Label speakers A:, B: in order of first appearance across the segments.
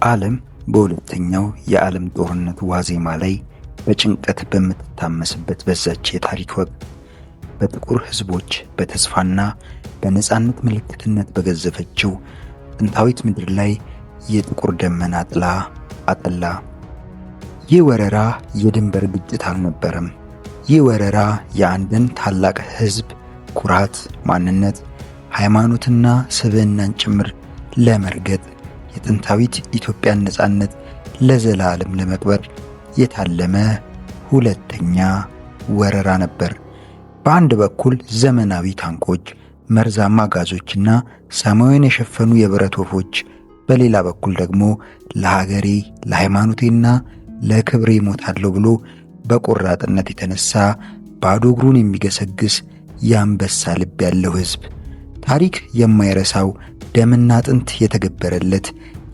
A: ዓለም በሁለተኛው የዓለም ጦርነት ዋዜማ ላይ በጭንቀት በምትታመስበት በዛች የታሪክ ወቅት በጥቁር ሕዝቦች በተስፋና በነጻነት ምልክትነት በገዘፈችው ጥንታዊት ምድር ላይ የጥቁር ደመና ጥላ አጠላ። ይህ ወረራ የድንበር ግጭት አልነበረም። ይህ ወረራ የአንድን ታላቅ ሕዝብ ኩራት፣ ማንነት፣ ሃይማኖትና ስብዕናን ጭምር ለመርገጥ የጥንታዊት ኢትዮጵያን ነጻነት ለዘላለም ለመቅበር የታለመ ሁለተኛ ወረራ ነበር። በአንድ በኩል ዘመናዊ ታንኮች፣ መርዛማ ጋዞችና ሰማዩን የሸፈኑ የብረት ወፎች፣ በሌላ በኩል ደግሞ ለሀገሬ ለሃይማኖቴና ለክብሬ እሞታለሁ ብሎ በቆራጥነት የተነሳ ባዶ እግሩን የሚገሰግስ የአንበሳ ልብ ያለው ሕዝብ፣ ታሪክ የማይረሳው ደምና አጥንት የተገበረለት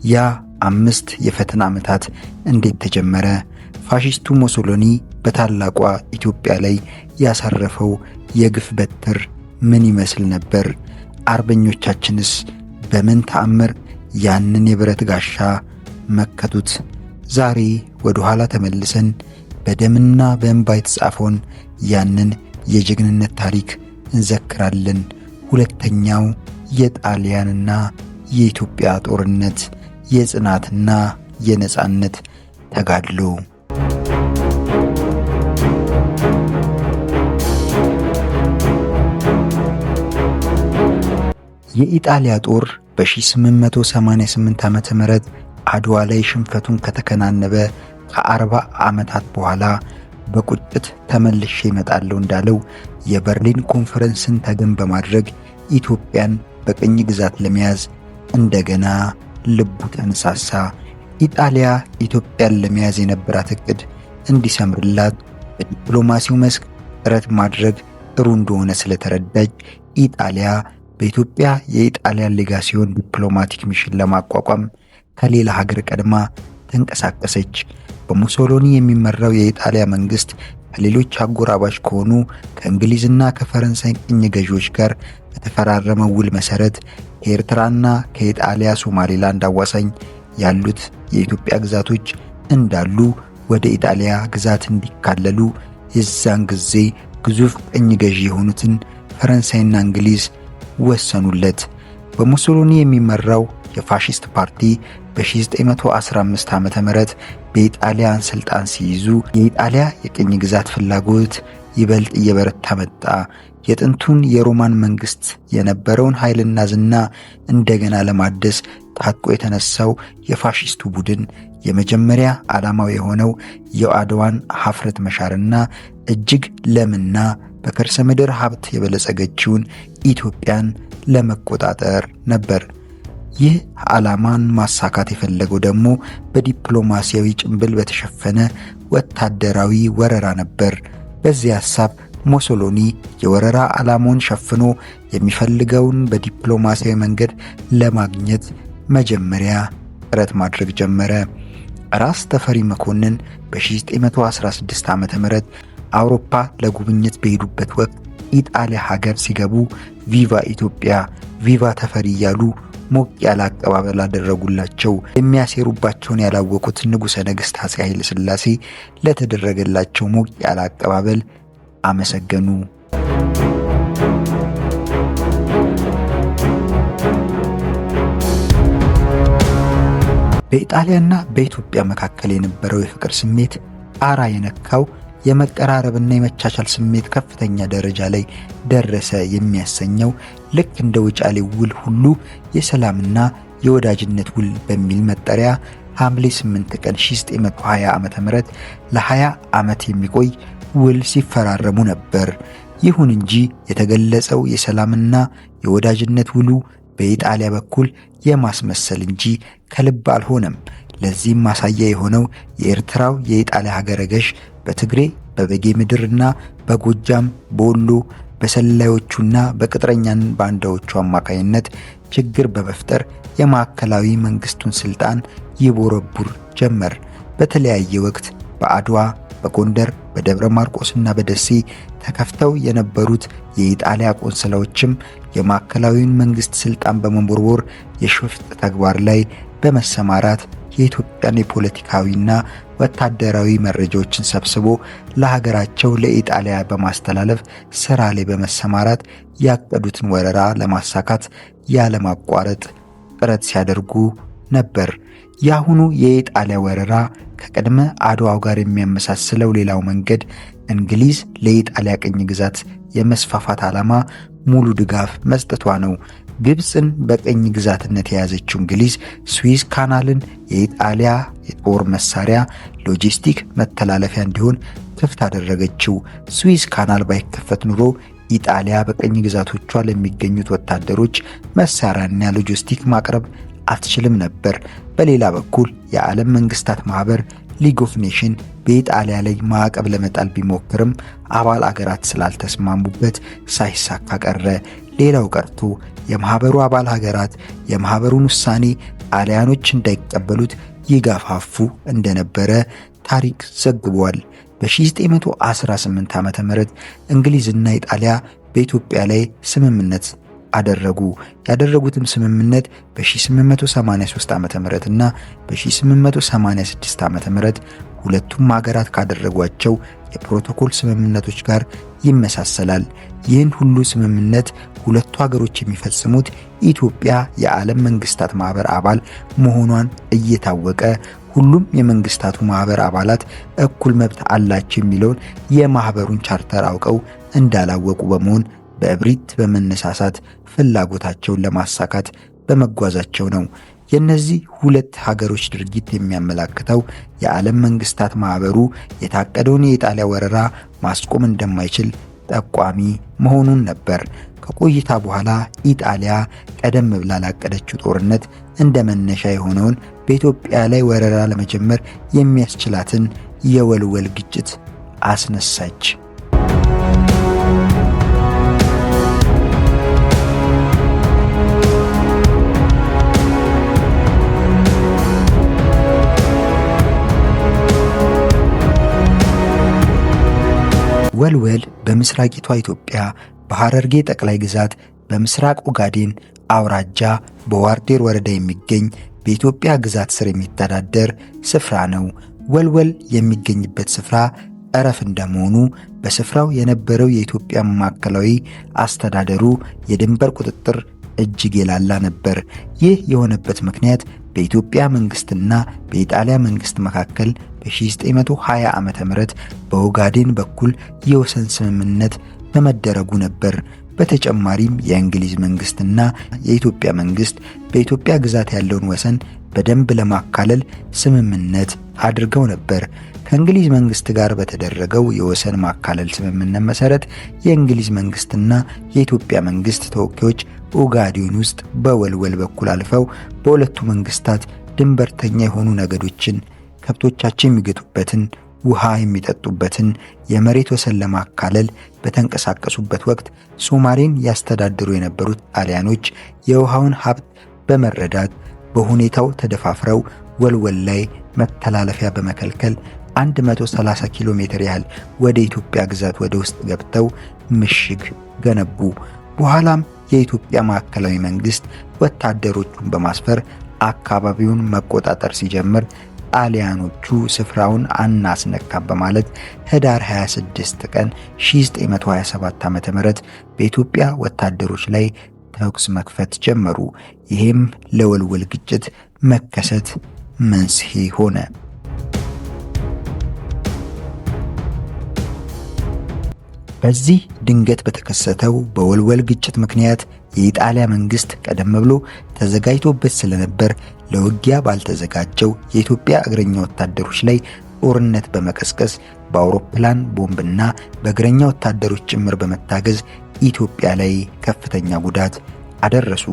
A: ያ 5 የፈተና ዓመታት እንዴት ተጀመረ? ፋሺስቱ ሞሶሎኒ በታላቋ ኢትዮጵያ ላይ ያሳረፈው የግፍ በትር ምን ይመስል ነበር? አርበኞቻችንስ በምን ተአምር ያንን የብረት ጋሻ መከቱት? ዛሬ ወደ ኋላ ተመልሰን በደምና በእንባ የተጻፈውን ያንን የጀግንነት ታሪክ እንዘክራለን። ሁለተኛው የጣሊያንና የኢትዮጵያ ጦርነት፣ የጽናትና የነጻነት ተጋድሎ። የኢጣሊያ ጦር በ1888 ዓመተ ምህረት አድዋ ላይ ሽንፈቱን ከተከናነበ ከ40 ዓመታት በኋላ በቁጭት ተመልሼ እመጣለሁ እንዳለው የበርሊን ኮንፈረንስን ተገን በማድረግ ኢትዮጵያን በቅኝ ግዛት ለመያዝ እንደገና ልቡ ተነሳሳ። ኢጣሊያ ኢትዮጵያን ለመያዝ የነበራት እቅድ እንዲሰምርላት በዲፕሎማሲው መስክ ጥረት ማድረግ ጥሩ እንደሆነ ስለተረዳች ኢጣሊያ በኢትዮጵያ የኢጣሊያን ሌጋሲዮን diplomatic mission ለማቋቋም ከሌላ ሀገር ቀድማ ተንቀሳቀሰች። በሙሶሎኒ የሚመራው የኢጣሊያ መንግስት ከሌሎች አጎራባች ከሆኑ ከእንግሊዝና ከፈረንሳይ ቅኝ ገዢዎች ጋር በተፈራረመው ውል መሰረት ከኤርትራና ከኢጣሊያ ሶማሌላንድ አዋሳኝ ያሉት የኢትዮጵያ ግዛቶች እንዳሉ ወደ ኢጣሊያ ግዛት እንዲካለሉ የዛን ጊዜ ግዙፍ ቅኝ ገዢ የሆኑትን ፈረንሳይና እንግሊዝ ወሰኑለት። በሙሶሎኒ የሚመራው የፋሺስት ፓርቲ በ1915 ዓመተ ምህረት በኢጣሊያን ስልጣን ሲይዙ የኢጣሊያ የቅኝ ግዛት ፍላጎት ይበልጥ እየበረታ መጣ። የጥንቱን የሮማን መንግስት የነበረውን ኃይልና ዝና እንደገና ለማደስ ታጥቆ የተነሳው የፋሺስቱ ቡድን የመጀመሪያ ዓላማው የሆነው የአድዋን ሀፍረት መሻርና እጅግ ለምና በከርሰ ምድር ሀብት የበለጸገችውን ኢትዮጵያን ለመቆጣጠር ነበር። ይህ ዓላማን ማሳካት የፈለገው ደግሞ በዲፕሎማሲያዊ ጭንብል በተሸፈነ ወታደራዊ ወረራ ነበር። በዚህ ሐሳብ ሞሶሎኒ የወረራ ዓላማውን ሸፍኖ የሚፈልገውን በዲፕሎማሲያዊ መንገድ ለማግኘት መጀመሪያ ጥረት ማድረግ ጀመረ። ራስ ተፈሪ መኮንን በ1916 ዓመተ ምህረት አውሮፓ ለጉብኝት በሄዱበት ወቅት ኢጣሊያ ሀገር ሲገቡ ቪቫ ኢትዮጵያ፣ ቪቫ ተፈሪ እያሉ ሞቅ ያለ አቀባበል አደረጉላቸው። የሚያሴሩባቸውን ያላወቁት ንጉሠ ነገሥት አፄ ኃይለ ሥላሴ ለተደረገላቸው ሞቅ ያለ አቀባበል አመሰገኑ። በኢጣሊያና በኢትዮጵያ መካከል የነበረው የፍቅር ስሜት ጣራ የነካው የመቀራረብና የመቻቻል ስሜት ከፍተኛ ደረጃ ላይ ደረሰ የሚያሰኘው ልክ እንደ ውጫሌ ውል ሁሉ የሰላምና የወዳጅነት ውል በሚል መጠሪያ ሐምሌ 8 ቀን 1920 ዓመተ ምህረት ለ20 ዓመት የሚቆይ ውል ሲፈራረሙ ነበር። ይሁን እንጂ የተገለጸው የሰላምና የወዳጅነት ውሉ በኢጣሊያ በኩል የማስመሰል እንጂ ከልብ አልሆነም። ለዚህም ማሳያ የሆነው የኤርትራው የኢጣሊያ ሀገረ ገዥ በትግሬ በበጌ ምድርና በጎጃም በወሎ በሰላዮቹና በቅጥረኛን ባንዳዎቹ አማካይነት ችግር በመፍጠር የማዕከላዊ መንግስቱን ስልጣን ይቦረቡር ጀመር። በተለያየ ወቅት በአድዋ፣ በጎንደር፣ በደብረ ማርቆስና በደሴ ተከፍተው የነበሩት የኢጣሊያ ቆንስላዎችም የማዕከላዊውን መንግስት ስልጣን በመቦርቦር የሽፍጥ ተግባር ላይ በመሰማራት የኢትዮጵያን የፖለቲካዊና ወታደራዊ መረጃዎችን ሰብስቦ ለሀገራቸው ለኢጣሊያ በማስተላለፍ ስራ ላይ በመሰማራት ያቀዱትን ወረራ ለማሳካት ያለማቋረጥ ጥረት ሲያደርጉ ነበር። የአሁኑ የኢጣሊያ ወረራ ከቅድመ አድዋው ጋር የሚያመሳስለው ሌላው መንገድ እንግሊዝ ለኢጣሊያ ቅኝ ግዛት የመስፋፋት ዓላማ ሙሉ ድጋፍ መስጠቷ ነው። ግብፅን በቅኝ ግዛትነት የያዘችው እንግሊዝ ስዊዝ ካናልን የኢጣሊያ የጦር መሳሪያ ሎጂስቲክ መተላለፊያ እንዲሆን ክፍት አደረገችው። ስዊዝ ካናል ባይከፈት ኑሮ ኢጣሊያ በቅኝ ግዛቶቿ ለሚገኙት ወታደሮች መሳሪያና ሎጂስቲክ ማቅረብ አትችልም ነበር። በሌላ በኩል የዓለም መንግስታት ማህበር League of Nation በኢጣሊያ ላይ ማዕቀብ ለመጣል ቢሞክርም አባል አገራት ስላልተስማሙበት ሳይሳካ ቀረ። ሌላው ቀርቶ የማህበሩ አባል ሀገራት የማህበሩን ውሳኔ ጣሊያኖች እንዳይቀበሉት ይጋፋፉ እንደነበረ ታሪክ ዘግቧል። በ1918 ዓ.ም እንግሊዝና ኢጣሊያ በኢትዮጵያ ላይ ስምምነት አደረጉ። ያደረጉትም ስምምነት በ1883 ዓ.ም እና በ1886 ዓ.ም ሁለቱም ሀገራት ካደረጓቸው የፕሮቶኮል ስምምነቶች ጋር ይመሳሰላል። ይህን ሁሉ ስምምነት ሁለቱ ሀገሮች የሚፈጽሙት ኢትዮጵያ የዓለም መንግስታት ማህበር አባል መሆኗን እየታወቀ ሁሉም የመንግስታቱ ማህበር አባላት እኩል መብት አላቸው የሚለውን የማህበሩን ቻርተር አውቀው እንዳላወቁ በመሆን በእብሪት በመነሳሳት ፍላጎታቸውን ለማሳካት በመጓዛቸው ነው። የእነዚህ ሁለት ሀገሮች ድርጊት የሚያመላክተው የዓለም መንግስታት ማህበሩ የታቀደውን የኢጣሊያ ወረራ ማስቆም እንደማይችል ጠቋሚ መሆኑን ነበር። ከቆይታ በኋላ ኢጣሊያ ቀደም ብላ ላቀደችው ጦርነት እንደ መነሻ የሆነውን በኢትዮጵያ ላይ ወረራ ለመጀመር የሚያስችላትን የወልወል ግጭት አስነሳች። ወልወል በምስራቂቷ ኢትዮጵያ በሐረርጌ ጠቅላይ ግዛት በምስራቅ ኦጋዴን አውራጃ በዋርዴር ወረዳ የሚገኝ በኢትዮጵያ ግዛት ስር የሚተዳደር ስፍራ ነው። ወልወል የሚገኝበት ስፍራ ጠረፍ እንደመሆኑ በስፍራው የነበረው የኢትዮጵያ ማዕከላዊ አስተዳደሩ የድንበር ቁጥጥር እጅግ የላላ ነበር። ይህ የሆነበት ምክንያት በኢትዮጵያ መንግስትና በኢጣሊያ መንግስት መካከል በ1920 ዓ.ም በኦጋዴን በኩል የወሰን ስምምነት በመደረጉ ነበር። በተጨማሪም የእንግሊዝ መንግስትና የኢትዮጵያ መንግስት በኢትዮጵያ ግዛት ያለውን ወሰን በደንብ ለማካለል ስምምነት አድርገው ነበር። ከእንግሊዝ መንግስት ጋር በተደረገው የወሰን ማካለል ስምምነት መሰረት የእንግሊዝ መንግስትና የኢትዮጵያ መንግስት ተወካዮች ኦጋዴን ውስጥ በወልወል በኩል አልፈው በሁለቱ መንግስታት ድንበርተኛ የሆኑ ነገዶችን ከብቶቻቸው የሚግጡበትን ውሃ የሚጠጡበትን የመሬት ወሰን ለማካለል በተንቀሳቀሱበት ወቅት ሶማሌን ያስተዳድሩ የነበሩት ጣሊያኖች የውሃውን ሀብት በመረዳት በሁኔታው ተደፋፍረው ወልወል ላይ መተላለፊያ በመከልከል 130 ኪሎ ሜትር ያህል ወደ ኢትዮጵያ ግዛት ወደ ውስጥ ገብተው ምሽግ ገነቡ። በኋላም የኢትዮጵያ ማዕከላዊ መንግስት ወታደሮቹን በማስፈር አካባቢውን መቆጣጠር ሲጀምር ጣሊያኖቹ ስፍራውን አናስነካም በማለት ህዳር 26 ቀን 1927 ዓ.ም በኢትዮጵያ ወታደሮች ላይ ተኩስ መክፈት ጀመሩ። ይህም ለወልወል ግጭት መከሰት መንስኤ ሆነ። በዚህ ድንገት በተከሰተው በወልወል ግጭት ምክንያት የኢጣሊያ መንግስት ቀደም ብሎ ተዘጋጅቶበት ስለነበር ለውጊያ ባልተዘጋጀው የኢትዮጵያ እግረኛ ወታደሮች ላይ ጦርነት በመቀስቀስ በአውሮፕላን ቦምብና በእግረኛ ወታደሮች ጭምር በመታገዝ ኢትዮጵያ ላይ ከፍተኛ ጉዳት አደረሱ።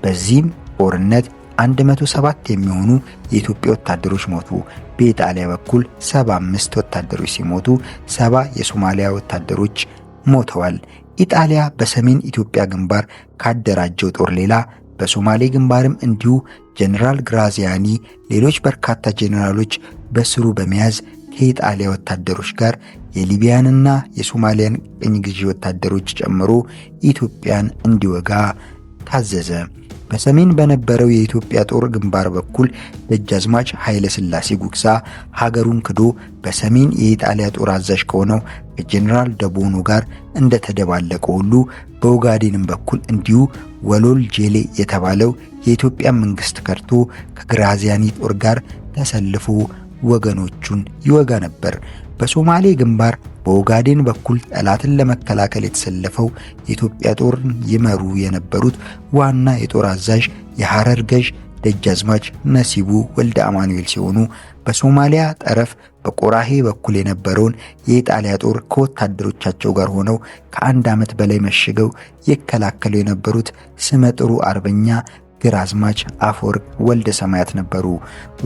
A: በዚህም ጦርነት 107 የሚሆኑ የኢትዮጵያ ወታደሮች ሞቱ። በኢጣሊያ በኩል 75 ወታደሮች ሲሞቱ 70 የሶማሊያ ወታደሮች ሞተዋል። ኢጣሊያ በሰሜን ኢትዮጵያ ግንባር ካደራጀው ጦር ሌላ በሶማሌ ግንባርም እንዲሁ ጀነራል ግራዚያኒ፣ ሌሎች በርካታ ጀነራሎች በስሩ በመያዝ ከኢጣሊያ ወታደሮች ጋር የሊቢያንና የሶማሊያን ቅኝ ገዢ ወታደሮች ጨምሮ ኢትዮጵያን እንዲወጋ ታዘዘ። በሰሜን በነበረው የኢትዮጵያ ጦር ግንባር በኩል ደጃዝማች ኃይለ ሥላሴ ጉግሳ ሀገሩን ክዶ በሰሜን የኢጣሊያ ጦር አዛዥ ከሆነው ከጄኔራል ደቦኖ ጋር እንደተደባለቀ ሁሉ በኦጋዴንም በኩል እንዲሁ ወሎል ጄሌ የተባለው የኢትዮጵያ መንግስት ከድቶ ከግራዚያኒ ጦር ጋር ተሰልፎ ወገኖቹን ይወጋ ነበር። በሶማሌ ግንባር በኦጋዴን በኩል ጠላትን ለመከላከል የተሰለፈው የኢትዮጵያ ጦርን ይመሩ የነበሩት ዋና የጦር አዛዥ የሐረር ገዥ ደጃዝማች ነሲቡ ወልደ አማኑኤል ሲሆኑ በሶማሊያ ጠረፍ በቆራሄ በኩል የነበረውን የኢጣሊያ ጦር ከወታደሮቻቸው ጋር ሆነው ከአንድ ዓመት በላይ መሽገው ይከላከሉ የነበሩት ስመጥሩ አርበኛ ግራዝማች አፈወርቅ ወልደ ሰማያት ነበሩ።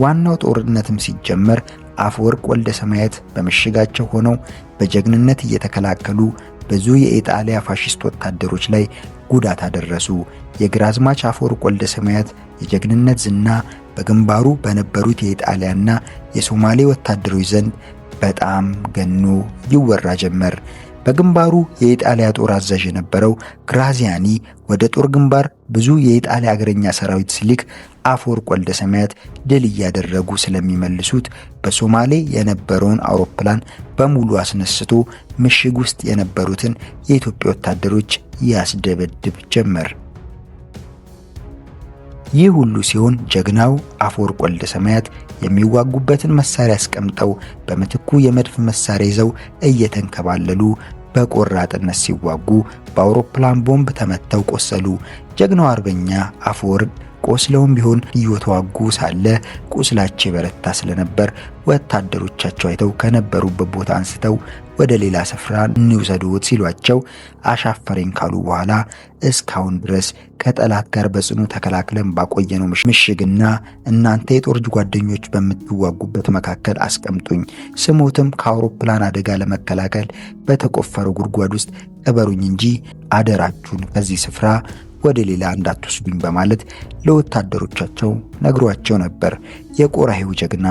A: ዋናው ጦርነትም ሲጀመር አፈወርቅ ወልደ ሰማያት በምሽጋቸው ሆነው በጀግንነት እየተከላከሉ ብዙ የኢጣሊያ ፋሽስት ወታደሮች ላይ ጉዳት አደረሱ። የግራዝማች አፈወርቅ ወልደ ሰማያት የጀግንነት ዝና በግንባሩ በነበሩት የኢጣሊያና የሶማሌ ወታደሮች ዘንድ በጣም ገኖ ይወራ ጀመር። በግንባሩ የኢጣሊያ ጦር አዛዥ የነበረው ግራዚያኒ ወደ ጦር ግንባር ብዙ የኢጣሊያ እግረኛ ሰራዊት ሲልክ አፈወርቅ ወልደ ሰማያት ድል እያደረጉ ስለሚመልሱት በሶማሌ የነበረውን አውሮፕላን በሙሉ አስነስቶ ምሽግ ውስጥ የነበሩትን የኢትዮጵያ ወታደሮች ያስደበድብ ጀመር። ይህ ሁሉ ሲሆን ጀግናው አፈወርቅ ወልደ ሰማያት የሚዋጉበትን መሳሪያ አስቀምጠው በምትኩ የመድፍ መሳሪያ ይዘው እየተንከባለሉ በቆራጥነት ሲዋጉ በአውሮፕላን ቦምብ ተመተው ቆሰሉ። ጀግናው አርበኛ አፈወርቅ ቆስለውም ቢሆን እየተዋጉ ሳለ ቁስላቸው የበረታ ስለነበር ወታደሮቻቸው አይተው ከነበሩበት ቦታ አንስተው ወደ ሌላ ስፍራ እንውሰዶት ሲሏቸው አሻፈረኝ ካሉ በኋላ እስካሁን ድረስ ከጠላት ጋር በጽኑ ተከላክለን ባቆየነው ምሽግና እናንተ የጦር ጓደኞች በምትዋጉበት መካከል አስቀምጡኝ፣ ስሞትም ከአውሮፕላን አደጋ ለመከላከል በተቆፈረው ጉድጓድ ውስጥ ቅበሩኝ እንጂ አደራችሁን ከዚህ ስፍራ ወደ ሌላ እንዳትወስዱኝ በማለት ለወታደሮቻቸው ነግሯቸው ነበር። የቆራሄው ጀግና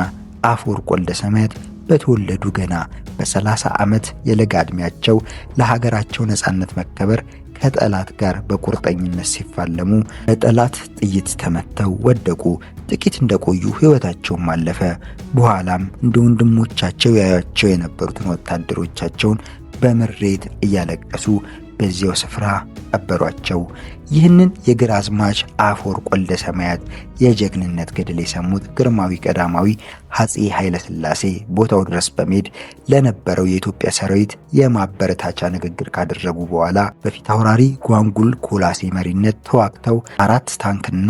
A: አፈወርቅ ወልደ ሰማያት በተወለዱ ገና በ30 ዓመት የለጋ ዕድሜያቸው ለሀገራቸው ነጻነት መከበር ከጠላት ጋር በቁርጠኝነት ሲፋለሙ በጠላት ጥይት ተመተው ወደቁ። ጥቂት እንደቆዩ ሕይወታቸውም አለፈ። በኋላም እንደ ወንድሞቻቸው ያያቸው የነበሩትን ወታደሮቻቸውን በምሬት እያለቀሱ በዚያው ስፍራ ቀበሯቸው። ይህንን የግራዝማች አፈወርቅ ወልደ ሰማያት የጀግንነት ገድል የሰሙት ግርማዊ ቀዳማዊ አፄ ኃይለ ሥላሴ ቦታው ድረስ በመሄድ ለነበረው የኢትዮጵያ ሰራዊት የማበረታቻ ንግግር ካደረጉ በኋላ በፊታውራሪ ጓንጉል ኮላሴ መሪነት ተዋግተው 4 ታንክና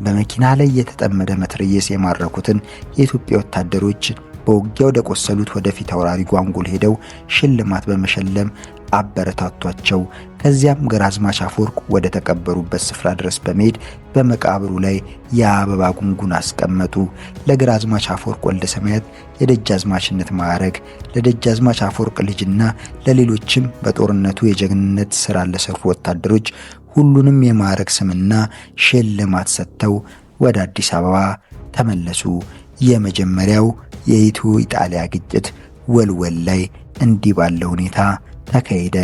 A: በመኪና ላይ የተጠመደ መትረየስ የማረኩትን የኢትዮጵያ ወታደሮች በውጊያው ወደቆሰሉት ወደ ፊታውራሪ ጓንጉል ሄደው ሽልማት በመሸለም አበረታቷቸው። ከዚያም ግራዝማች አፈወርቅ ወደ ተቀበሩበት ስፍራ ድረስ በመሄድ በመቃብሩ ላይ የአበባ ጉንጉን አስቀመጡ። ለግራዝማች አፈወርቅ ወልደ ሰማያት የደጃዝማችነት ማዕረግ፣ ለደጃዝማች አፈወርቅ ልጅና ለሌሎችም በጦርነቱ የጀግንነት ስራ ለሰሩ ወታደሮች ሁሉንም የማዕረግ ስምና ሽልማት ሰጥተው ወደ አዲስ አበባ ተመለሱ። የመጀመሪያው የኢትዮ ኢጣሊያ ግጭት ወልወል ላይ እንዲህ ባለ ሁኔታ ተካሄደ።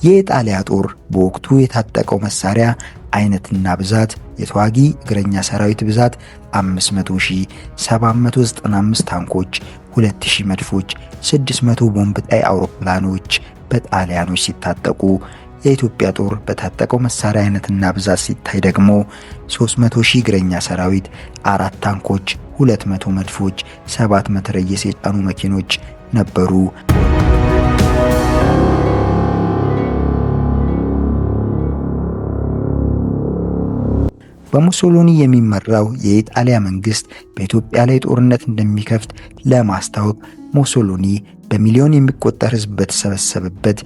A: የኢጣሊያ ጦር በወቅቱ የታጠቀው መሳሪያ አይነትና ብዛት የተዋጊ እግረኛ ሰራዊት ብዛት 500,000፣ 795 ታንኮች፣ 2000 መድፎች፣ 600 ቦምብ ጣይ አውሮፕላኖች በጣሊያኖች ሲታጠቁ የኢትዮጵያ ጦር በታጠቀው መሳሪያ አይነትና ብዛት ሲታይ ደግሞ 300,000 እግረኛ ሰራዊት፣ 4 ታንኮች፣ 200 መድፎች፣ 7 መትረየስ የጫኑ መኪኖች ነበሩ። በሙሶሎኒ የሚመራው የኢጣሊያ መንግስት በኢትዮጵያ ላይ ጦርነት እንደሚከፍት ለማስታወቅ ሙሶሎኒ በሚሊዮን የሚቆጠር ሕዝብ በተሰበሰበበት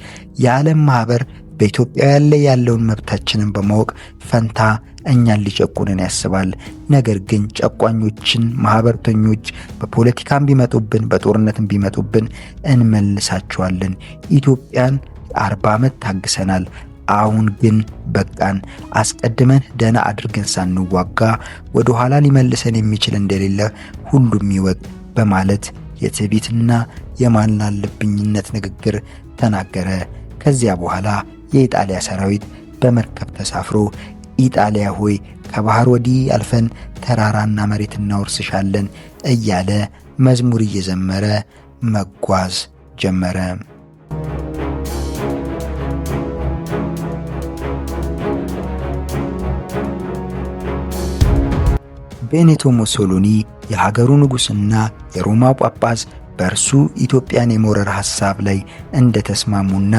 A: የዓለም ማህበር በኢትዮጵያውያን ላይ ያለውን መብታችንን በማወቅ ፈንታ እኛን ሊጨቁንን ያስባል። ነገር ግን ጨቋኞችን ማህበርተኞች በፖለቲካም ቢመጡብን በጦርነትም ቢመጡብን እንመልሳቸዋለን። ኢትዮጵያን 40 ዓመት ታግሰናል። አሁን ግን በቃን። አስቀድመን ደህና አድርገን ሳንዋጋ ወደ ኋላ ሊመልሰን የሚችል እንደሌለ ሁሉም ይወቅ በማለት የትዕቢትና የማናለብኝነት ንግግር ተናገረ። ከዚያ በኋላ የኢጣሊያ ሰራዊት በመርከብ ተሳፍሮ ኢጣሊያ ሆይ ከባህር ወዲህ አልፈን ተራራና መሬት እናወርስሻለን እያለ መዝሙር እየዘመረ መጓዝ ጀመረ። ቤኒቶ ሙሶሎኒ የሀገሩ ንጉሥና የሮማ ጳጳስ በእርሱ ኢትዮጵያን የመውረር ሐሳብ ላይ እንደተስማሙና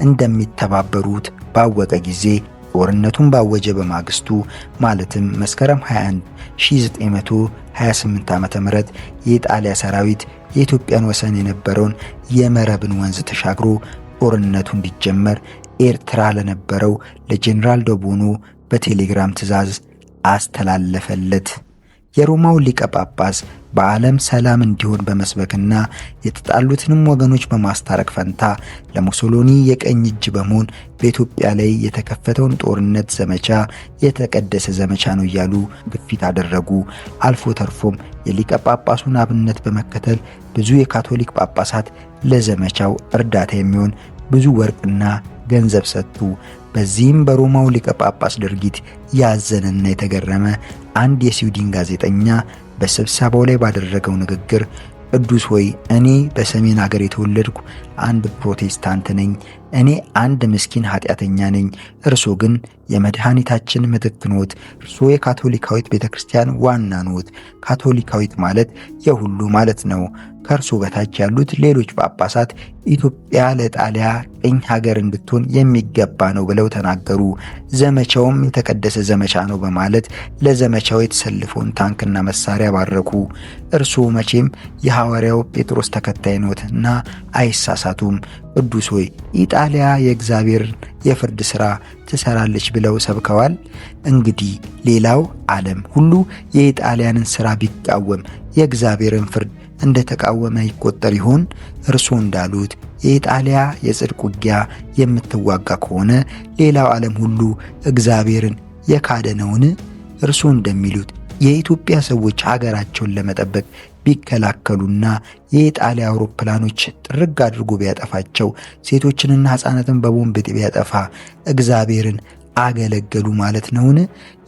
A: እንደሚተባበሩት ባወቀ ጊዜ ጦርነቱን ባወጀ በማግስቱ ማለትም መስከረም 21 1928 ዓ.ም የኢጣሊያ ሰራዊት የኢትዮጵያን ወሰን የነበረውን የመረብን ወንዝ ተሻግሮ ጦርነቱ እንዲጀመር ኤርትራ ለነበረው ለጄኔራል ደቦኖ በቴሌግራም ትዕዛዝ አስተላለፈለት። የሮማው ሊቀ ጳጳስ በዓለም ሰላም እንዲሆን በመስበክና የተጣሉትንም ወገኖች በማስታረቅ ፈንታ ለሙሶሎኒ የቀኝ እጅ በመሆን በኢትዮጵያ ላይ የተከፈተውን ጦርነት ዘመቻ የተቀደሰ ዘመቻ ነው እያሉ ግፊት አደረጉ። አልፎ ተርፎም የሊቀ ጳጳሱን አብነት በመከተል ብዙ የካቶሊክ ጳጳሳት ለዘመቻው እርዳታ የሚሆን ብዙ ወርቅና ገንዘብ ሰጡ። በዚህም በሮማው ሊቀ ጳጳስ ድርጊት ያዘነና የተገረመ አንድ የስዊድን ጋዜጠኛ በስብሰባው ላይ ባደረገው ንግግር ቅዱስ ሆይ፣ እኔ በሰሜን ሀገር የተወለድኩ አንድ ፕሮቴስታንት ነኝ። እኔ አንድ ምስኪን ኃጢአተኛ ነኝ። እርሶ ግን የመድኃኒታችን ምትክ ኖት። እርሶ የካቶሊካዊት ቤተክርስቲያን ዋና ኖት። ካቶሊካዊት ማለት የሁሉ ማለት ነው። ከእርሶ በታች ያሉት ሌሎች ጳጳሳት ኢትዮጵያ ለጣሊያ ቅኝ ሀገር እንድትሆን የሚገባ ነው ብለው ተናገሩ። ዘመቻውም የተቀደሰ ዘመቻ ነው በማለት ለዘመቻው የተሰለፈውን ታንክና መሳሪያ ባረኩ። እርሶ መቼም የሐዋርያው ጴጥሮስ ተከታይ ኖትና አይሳሳቱም። ቅዱስ ሆይ፣ ኢጣሊያ የእግዚአብሔር የፍርድ ሥራ ትሰራለች ብለው ሰብከዋል። እንግዲህ ሌላው ዓለም ሁሉ የኢጣሊያንን ሥራ ቢቃወም የእግዚአብሔርን ፍርድ እንደተቃወመ ይቆጠር ይሆን? እርሶ እንዳሉት የኢጣሊያ የጽድቅ ውጊያ የምትዋጋ ከሆነ ሌላው ዓለም ሁሉ እግዚአብሔርን የካደ ነውን? እርሶ እንደሚሉት የኢትዮጵያ ሰዎች ሀገራቸውን ለመጠበቅ ቢከላከሉና የኢጣሊያ አውሮፕላኖች ጥርግ አድርጎ ቢያጠፋቸው፣ ሴቶችንና ሕፃናትን በቦምብ ቢያጠፋ እግዚአብሔርን አገለገሉ ማለት ነውን?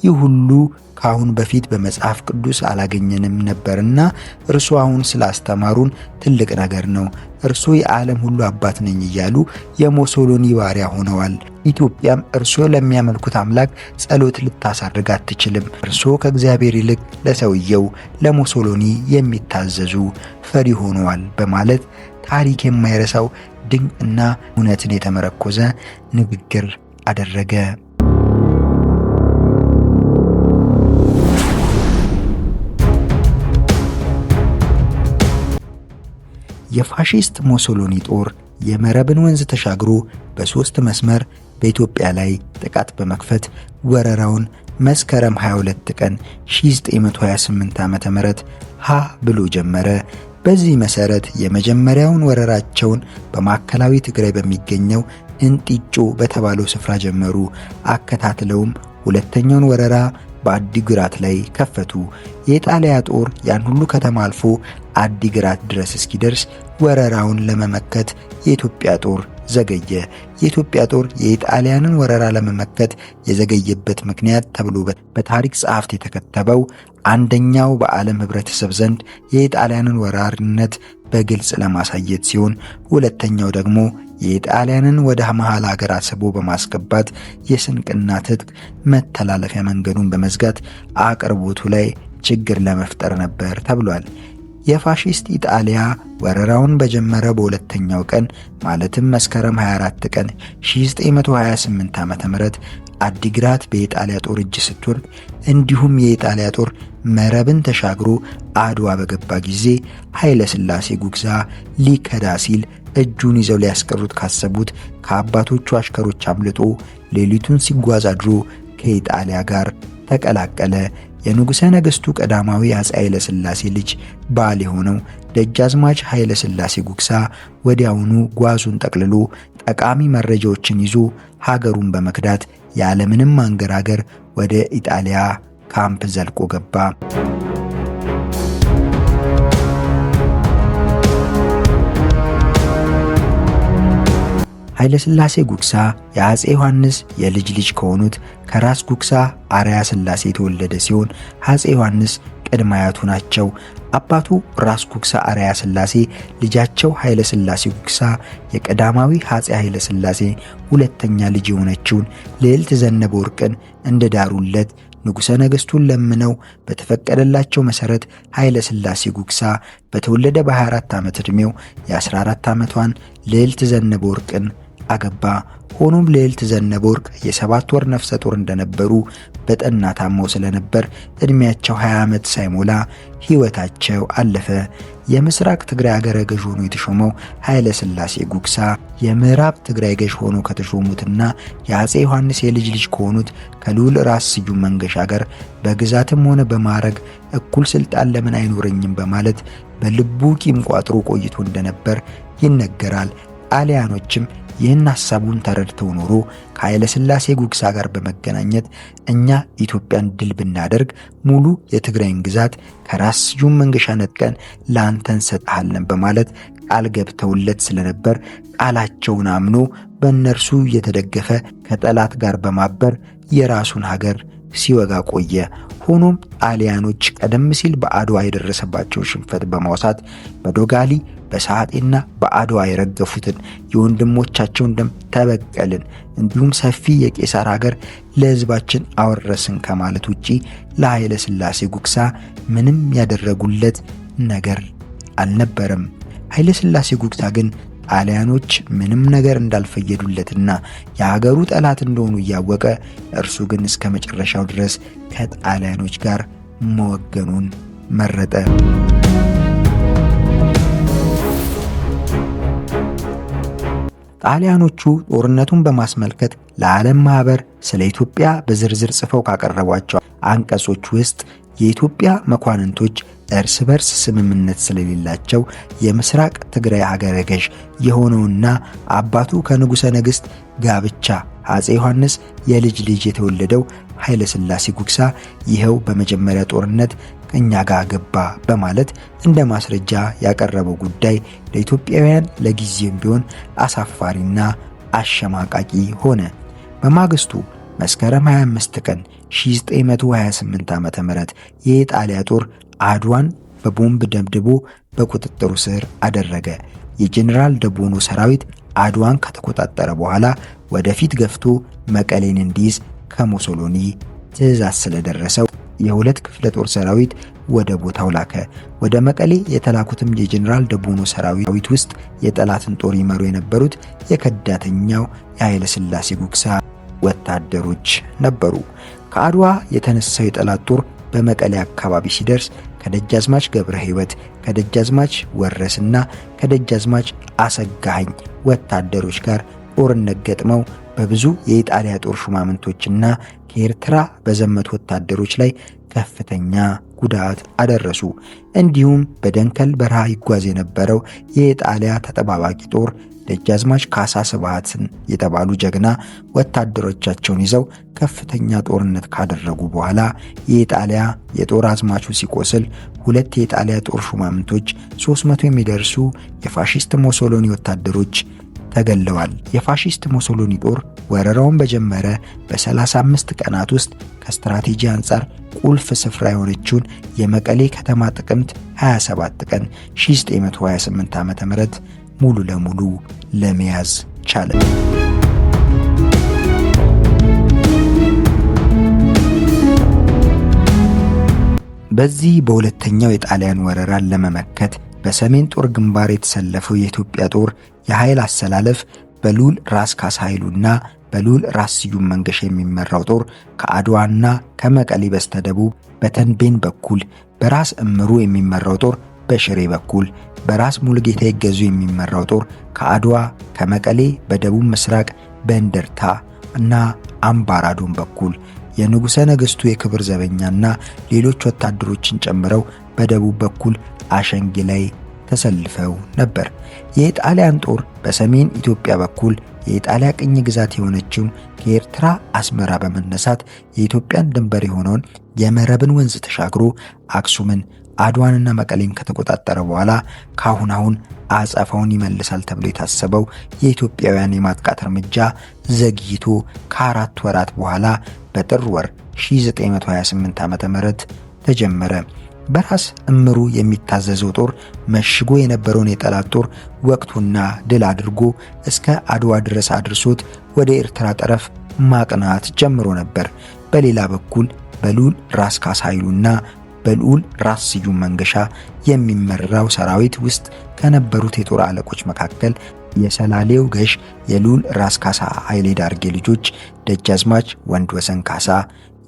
A: ይህ ሁሉ ከአሁን በፊት በመጽሐፍ ቅዱስ አላገኘንም ነበርና እርሱ አሁን ስላስተማሩን ትልቅ ነገር ነው። እርሱ የዓለም ሁሉ አባት ነኝ እያሉ የሙሶሎኒ ባሪያ ሆነዋል። ኢትዮጵያም እርሶ ለሚያመልኩት አምላክ ጸሎት ልታሳርግ አትችልም። እርሶ ከእግዚአብሔር ይልቅ ለሰውየው ለሙሶሎኒ የሚታዘዙ ፈሪ ሆነዋል በማለት ታሪክ የማይረሳው ድንቅና እውነትን የተመረኮዘ ንግግር አደረገ። የፋሺስት ሙሶሎኒ ጦር የመረብን ወንዝ ተሻግሮ በሶስት መስመር በኢትዮጵያ ላይ ጥቃት በመክፈት ወረራውን መስከረም 22 ቀን 1928 ዓ.ም ሀ ብሎ ጀመረ። በዚህ መሰረት የመጀመሪያውን ወረራቸውን በማዕከላዊ ትግራይ በሚገኘው እንጢጮ በተባለው ስፍራ ጀመሩ። አከታትለውም ሁለተኛውን ወረራ በአዲግራት ላይ ከፈቱ። የጣሊያ ጦር ያን ሁሉ ከተማ አልፎ አዲግራት ድረስ እስኪደርስ ወረራውን ለመመከት የኢትዮጵያ ጦር ዘገየ። የኢትዮጵያ ጦር የኢጣሊያንን ወረራ ለመመከት የዘገየበት ምክንያት ተብሎ በታሪክ ጸሐፍት የተከተበው አንደኛው በዓለም ሕብረተሰብ ዘንድ የኢጣሊያንን ወራሪነት በግልጽ ለማሳየት ሲሆን፣ ሁለተኛው ደግሞ የኢጣሊያንን ወደ መሃል ሀገር አስቦ በማስገባት የስንቅና ትጥቅ መተላለፊያ መንገዱን በመዝጋት አቅርቦቱ ላይ ችግር ለመፍጠር ነበር ተብሏል። የፋሺስት ኢጣሊያ ወረራውን በጀመረ በሁለተኛው ቀን ማለትም መስከረም 24 ቀን 1928 ዓ.ም አዲግራት በኢጣሊያ ጦር እጅ ስትወድቅ፣ እንዲሁም የኢጣሊያ ጦር መረብን ተሻግሮ አድዋ በገባ ጊዜ ኃይለ ሥላሴ ጉግሳ ሊከዳ ሲል እጁን ይዘው ሊያስቀሩት ካሰቡት ከአባቶቹ አሽከሮች አምልጦ ሌሊቱን ሲጓዝ አድሮ ከኢጣሊያ ጋር ተቀላቀለ። የንጉሠ ነገሥቱ ቀዳማዊ አፄ ኃይለ ሥላሴ ልጅ ባል የሆነው ደጃዝማች ኃይለ ሥላሴ ጉግሳ ወዲያውኑ ጓዙን ጠቅልሎ ጠቃሚ መረጃዎችን ይዞ ሀገሩን በመክዳት ያለምንም ማንገራገር ወደ ኢጣሊያ ካምፕ ዘልቆ ገባ። ኃይለሥላሴ ጉግሳ የአፄ ዮሐንስ የልጅ ልጅ ከሆኑት ከራስ ጉግሳ አርአያ ሥላሴ የተወለደ ሲሆን አፄ ዮሐንስ ቅድመ አያቱ ናቸው። አባቱ ራስ ጉግሳ አርአያ ሥላሴ ልጃቸው ኃይለ ሥላሴ ጉግሳ የቀዳማዊ አፄ ኃይለ ሥላሴ ሁለተኛ ልጅ የሆነችውን ልዕልት ዘነበ ወርቅን እንደዳሩለት ንጉሠ ነገሥቱን ለምነው በተፈቀደላቸው መሠረት ኃይለ ሥላሴ ጉግሳ በተወለደ በ24 ዓመት ዕድሜው የ14 ዓመቷን ልዕልት ዘነበ ወርቅን አገባ። ሆኖም ልዕልት ዘነበ ወርቅ የ7 ወር ነፍሰ ጡር እንደነበሩ በጠና ታመው ስለነበር ዕድሜያቸው 20 ዓመት ሳይሞላ ሕይወታቸው አለፈ። የምስራቅ ትግራይ አገረ ገዥ ሆኖ የተሾመው ኃይለ ሥላሴ ጉግሳ የምዕራብ ትግራይ ገዥ ሆኖ ከተሾሙትና የአፄ ዮሐንስ የልጅ ልጅ ከሆኑት ከልዑል ራስ ስዩም መንገሻ ጋር በግዛትም ሆነ በማዕረግ እኩል ስልጣን ለምን አይኖረኝም በማለት በልቡ ቂም ቋጥሮ ቆይቶ እንደነበር ይነገራል። ጣሊያኖችም ይህን ሐሳቡን ተረድተው ኖሮ ከኃይለ ሥላሴ ጉግሳ ጋር በመገናኘት እኛ ኢትዮጵያን ድል ብናደርግ ሙሉ የትግራይን ግዛት ከራስ ስዩም መንገሻ ነጥቀን ለአንተ እንሰጥሃለን በማለት ቃል ገብተውለት ስለነበር ቃላቸውን አምኖ በእነርሱ እየተደገፈ ከጠላት ጋር በማበር የራሱን ሀገር ሲወጋ ቆየ። ሆኖም ጣሊያኖች ቀደም ሲል በአድዋ የደረሰባቸው ሽንፈት በማውሳት በዶጋሊ በሰዓጤና በአድዋ የረገፉትን የወንድሞቻቸውን ደም ተበቀልን፣ እንዲሁም ሰፊ የቄሳር ሀገር ለሕዝባችን አወረስን ከማለት ውጪ ለኃይለ ሥላሴ ጉግሳ ምንም ያደረጉለት ነገር አልነበረም። ኃይለ ሥላሴ ጉግሳ ግን ጣሊያኖች ምንም ነገር እንዳልፈየዱለትና የሀገሩ ጠላት እንደሆኑ እያወቀ እርሱ ግን እስከ መጨረሻው ድረስ ከጣሊያኖች ጋር መወገኑን መረጠ። ጣሊያኖቹ ጦርነቱን በማስመልከት ለዓለም ማህበር ስለ ኢትዮጵያ በዝርዝር ጽፈው ካቀረቧቸው አንቀጾች ውስጥ የኢትዮጵያ መኳንንቶች እርስ በርስ ስምምነት ስለሌላቸው የምስራቅ ትግራይ ሀገረ ገዥ የሆነውና አባቱ ከንጉሠ ነገሥት ጋብቻ አፄ ዮሐንስ የልጅ ልጅ የተወለደው ኃይለ ሥላሴ ጉግሳ ይኸው በመጀመሪያ ጦርነት ከኛ ጋር ገባ በማለት እንደ ማስረጃ ያቀረበው ጉዳይ ለኢትዮጵያውያን ለጊዜም ቢሆን አሳፋሪና አሸማቃቂ ሆነ። በማግስቱ መስከረም 25 ቀን 1928 ዓ.ም የኢጣሊያ ጦር አድዋን በቦምብ ደብድቦ በቁጥጥሩ ስር አደረገ። የጄኔራል ደቦኖ ሰራዊት አድዋን ከተቆጣጠረ በኋላ ወደፊት ገፍቶ መቀሌን እንዲይዝ ከሙሶሎኒ ትዕዛዝ ስለደረሰው የሁለት ክፍለ ጦር ሰራዊት ወደ ቦታው ላከ። ወደ መቀሌ የተላኩትም የጄኔራል ደቦኖ ሰራዊት ውስጥ የጠላትን ጦር ይመሩ የነበሩት የከዳተኛው የኃይለ ሥላሴ ጉግሳ ወታደሮች ነበሩ። ከአድዋ የተነሳው የጠላት ጦር በመቀሌ አካባቢ ሲደርስ ከደጃዝማች ገብረ ሕይወት፣ ከደጃዝማች ወረስና ከደጃዝማች አሰጋኸኝ ወታደሮች ጋር ጦርነት ገጥመው በብዙ የኢጣሊያ ጦር ሹማምንቶችና ከኤርትራ በዘመቱ ወታደሮች ላይ ከፍተኛ ጉዳት አደረሱ። እንዲሁም በደንከል በረሃ ይጓዝ የነበረው የኢጣሊያ ተጠባባቂ ጦር ደጃዝማች ካሳ ስብሃትን የተባሉ ጀግና ወታደሮቻቸውን ይዘው ከፍተኛ ጦርነት ካደረጉ በኋላ የኢጣሊያ የጦር አዝማቹ ሲቆስል ሁለት የኢጣሊያ ጦር ሹማምንቶች፣ 300 የሚደርሱ የፋሺስት ሞሶሎኒ ወታደሮች ተገለዋል። የፋሺስት ሞሶሎኒ ጦር ወረራውን በጀመረ በ35 ቀናት ውስጥ ከስትራቴጂ አንጻር ቁልፍ ስፍራ የሆነችውን የመቀሌ ከተማ ጥቅምት 27 ቀን 1928 ዓ.ም ሙሉ ለሙሉ ለመያዝ ቻለ። በዚህ በሁለተኛው የጣሊያን ወረራን ለመመከት በሰሜን ጦር ግንባር የተሰለፈው የኢትዮጵያ ጦር የኃይል አሰላለፍ በልዑል ራስ ካሳ ኃይሉና በልዑል ራስ ስዩም መንገሻ የሚመራው ጦር ከአድዋና ከመቀሌ በስተደቡብ በተንቤን በኩል፣ በራስ እምሩ የሚመራው ጦር በሽሬ በኩል፣ በራስ ሙሉጌታ ይገዙ የሚመራው ጦር ከአድዋ ከመቀሌ በደቡብ ምስራቅ በእንደርታ እና አምባራዶን በኩል፣ የንጉሠ ነገሥቱ የክብር ዘበኛና ሌሎች ወታደሮችን ጨምረው በደቡብ በኩል አሸንጌ ላይ ተሰልፈው ነበር። የጣሊያን ጦር በሰሜን ኢትዮጵያ በኩል የኢጣሊያ ቅኝ ግዛት የሆነችውን ከኤርትራ አስመራ በመነሳት የኢትዮጵያን ድንበር የሆነውን የመረብን ወንዝ ተሻግሮ አክሱምን፣ አድዋንና መቀሌን ከተቆጣጠረ በኋላ ካሁን አሁን አጸፋውን ይመልሳል ተብሎ የታሰበው የኢትዮጵያውያን የማጥቃት እርምጃ ዘግይቶ ከ4 ወራት በኋላ በጥር ወር 1928 ዓ.ም ተጀመረ። በራስ እምሩ የሚታዘዘው ጦር መሽጎ የነበረውን የጠላት ጦር ወቅቱና ድል አድርጎ እስከ አድዋ ድረስ አድርሶት ወደ ኤርትራ ጠረፍ ማቅናት ጀምሮ ነበር። በሌላ በኩል በልዑል ራስ ካሳ ኃይሉና በልዑል ራስ ስዩም መንገሻ የሚመራው ሰራዊት ውስጥ ከነበሩት የጦር አለቆች መካከል የሰላሌው ገሽ የልዑል ራስ ካሳ ኃይሌ ዳርጌ ልጆች ደጃዝማች ወንድወሰን ካሳ፣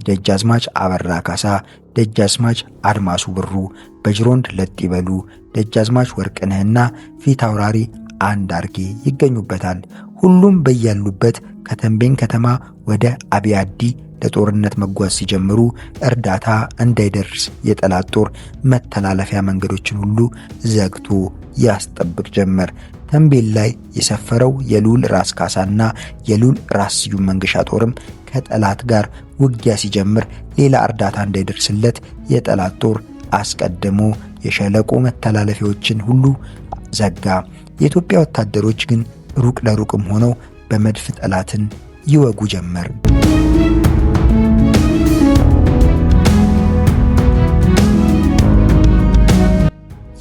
A: ደጃዝማች አበራ ካሳ፣ ደጃዝማች አድማሱ ብሩ፣ በጅሮንድ ለጥ ይበሉ፣ ደጃዝማች ወርቅነህና ፊት አውራሪ አንዳርጌ ይገኙበታል። ሁሉም በያሉበት ከተንቤን ከተማ ወደ አብያዲ ለጦርነት መጓዝ ሲጀምሩ እርዳታ እንዳይደርስ የጠላት ጦር መተላለፊያ መንገዶችን ሁሉ ዘግቶ ያስጠብቅ ጀመር። ተንቤን ላይ የሰፈረው የልዑል ራስ ካሳና የልዑል ራስ ስዩም መንገሻ ጦርም ከጠላት ጋር ውጊያ ሲጀምር ሌላ እርዳታ እንዳይደርስለት የጠላት ጦር አስቀድሞ የሸለቆ መተላለፊያዎችን ሁሉ ዘጋ። የኢትዮጵያ ወታደሮች ግን ሩቅ ለሩቅም ሆነው በመድፍ ጠላትን ይወጉ ጀመር።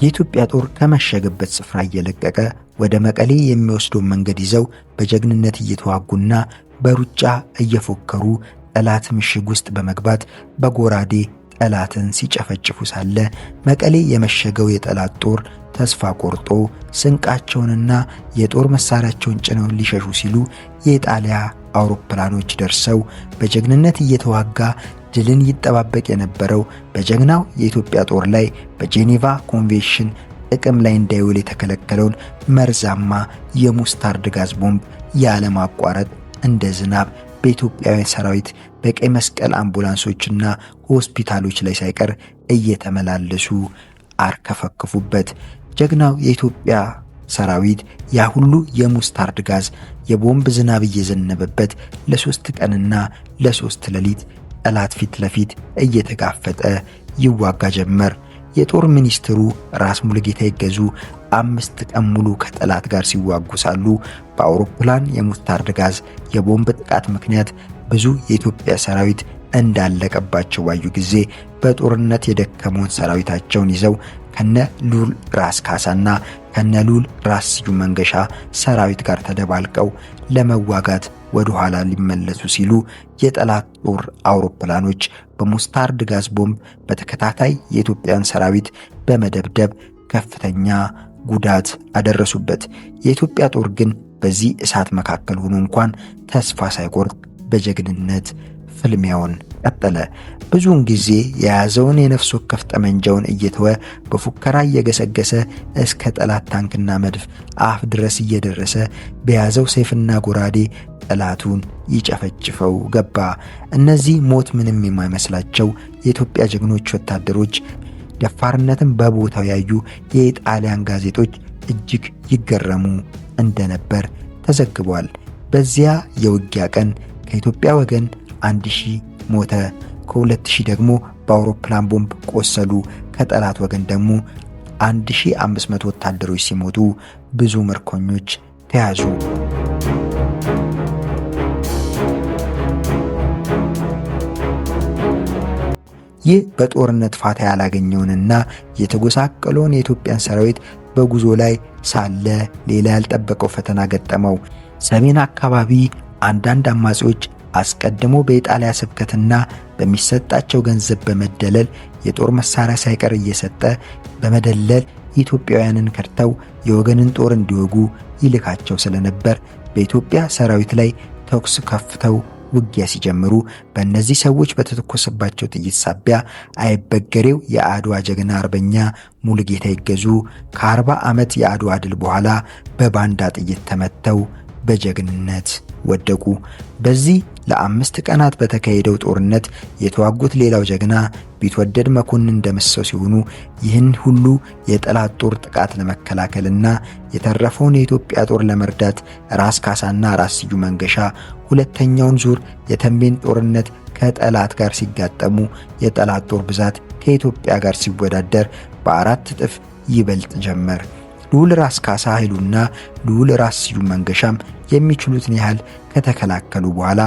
A: የኢትዮጵያ ጦር ከመሸገበት ስፍራ እየለቀቀ ወደ መቀሌ የሚወስደውን መንገድ ይዘው በጀግንነት እየተዋጉና በሩጫ እየፎከሩ ጠላት ምሽግ ውስጥ በመግባት በጎራዴ ጠላትን ሲጨፈጭፉ ሳለ መቀሌ የመሸገው የጠላት ጦር ተስፋ ቆርጦ ስንቃቸውንና የጦር መሳሪያቸውን ጭነው ሊሸሹ ሲሉ የኢጣሊያ አውሮፕላኖች ደርሰው በጀግንነት እየተዋጋ ድልን ይጠባበቅ የነበረው በጀግናው የኢትዮጵያ ጦር ላይ በጄኔቫ ኮንቬንሽን ጥቅም ላይ እንዳይውል የተከለከለውን መርዛማ የሙስታርድ ጋዝ ቦምብ ያለማቋረጥ እንደ ዝናብ በኢትዮጵያውያን ሰራዊት በቀይ መስቀል አምቡላንሶችና ሆስፒታሎች ላይ ሳይቀር እየተመላለሱ አርከፈከፉበት። ጀግናው የኢትዮጵያ ሰራዊት ያ ሁሉ የሙስታርድ ጋዝ የቦምብ ዝናብ እየዘነበበት ለ3 ቀንና ለ3 ሌሊት ጠላት ፊት ለፊት እየተጋፈጠ ይዋጋ ጀመር። የጦር ሚኒስትሩ ራስ ሙሉጌታ ይገዙ 5 ቀን ሙሉ ከጠላት ጋር ሲዋጉ ሳሉ በአውሮፕላን የሙስታርድ ጋዝ የቦምብ ጥቃት ምክንያት ብዙ የኢትዮጵያ ሰራዊት እንዳለቀባቸው ባዩ ጊዜ በጦርነት የደከመውን ሰራዊታቸውን ይዘው ከነ ልዑል ራስ ካሳና ከነ ልዑል ራስ ስዩም መንገሻ ሰራዊት ጋር ተደባልቀው ለመዋጋት ወደ ኋላ ሊመለሱ ሲሉ የጠላት ጦር አውሮፕላኖች በሙስታርድ ጋዝ ቦምብ በተከታታይ የኢትዮጵያን ሰራዊት በመደብደብ ከፍተኛ ጉዳት አደረሱበት። የኢትዮጵያ ጦር ግን በዚህ እሳት መካከል ሆኖ እንኳን ተስፋ ሳይቆርጥ በጀግንነት ፍልሚያውን ቀጠለ። ብዙውን ጊዜ የያዘውን የነፍስ ወከፍ ጠመንጃውን እየተወ በፉከራ እየገሰገሰ እስከ ጠላት ታንክና መድፍ አፍ ድረስ እየደረሰ በያዘው ሰይፍና ጎራዴ ጠላቱን ይጨፈጭፈው ገባ። እነዚህ ሞት ምንም የማይመስላቸው የኢትዮጵያ ጀግኖች ወታደሮች ደፋርነትን በቦታው ያዩ የኢጣሊያን ጋዜጦች እጅግ ይገረሙ እንደነበር ተዘግቧል። በዚያ የውጊያ ቀን ከኢትዮጵያ ወገን 1000 ሞተ፣ ከ2000 ደግሞ በአውሮፕላን ቦምብ ቆሰሉ። ከጠላት ወገን ደግሞ 1500 ወታደሮች ሲሞቱ ብዙ ምርኮኞች ተያዙ። ይህ በጦርነት ፋታ ያላገኘውንና የተጎሳቀለውን የኢትዮጵያን ሰራዊት በጉዞ ላይ ሳለ ሌላ ያልጠበቀው ፈተና ገጠመው። ሰሜን አካባቢ አንዳንድ አማጺዎች አስቀድሞ በኢጣሊያ ስብከትና በሚሰጣቸው ገንዘብ በመደለል የጦር መሳሪያ ሳይቀር እየሰጠ በመደለል ኢትዮጵያውያንን ከድተው የወገንን ጦር እንዲወጉ ይልካቸው ስለነበር በኢትዮጵያ ሰራዊት ላይ ተኩስ ከፍተው ውጊያ ሲጀምሩ በእነዚህ ሰዎች በተተኮሰባቸው ጥይት ሳቢያ አይበገሬው የአድዋ ጀግና አርበኛ ሙሉጌታ ይገዙ ከ40 ዓመት የአድዋ ድል በኋላ በባንዳ ጥይት ተመተው በጀግንነት ወደቁ። በዚህ ለ5 ቀናት በተካሄደው ጦርነት የተዋጉት ሌላው ጀግና ቢትወደድ መኮንን ደምሰው ሲሆኑ ይህን ሁሉ የጠላት ጦር ጥቃት ለመከላከልና የተረፈውን የኢትዮጵያ ጦር ለመርዳት ራስ ካሳና ራስ ስዩም መንገሻ ሁለተኛውን ዙር የተንቤን ጦርነት ከጠላት ጋር ሲጋጠሙ የጠላት ጦር ብዛት ከኢትዮጵያ ጋር ሲወዳደር በ4 እጥፍ ይበልጥ ጀመር። ልዑል ራስ ካሳ ኃይሉና ልዑል ራስ ስዩም መንገሻም የሚችሉትን ያህል ከተከላከሉ በኋላ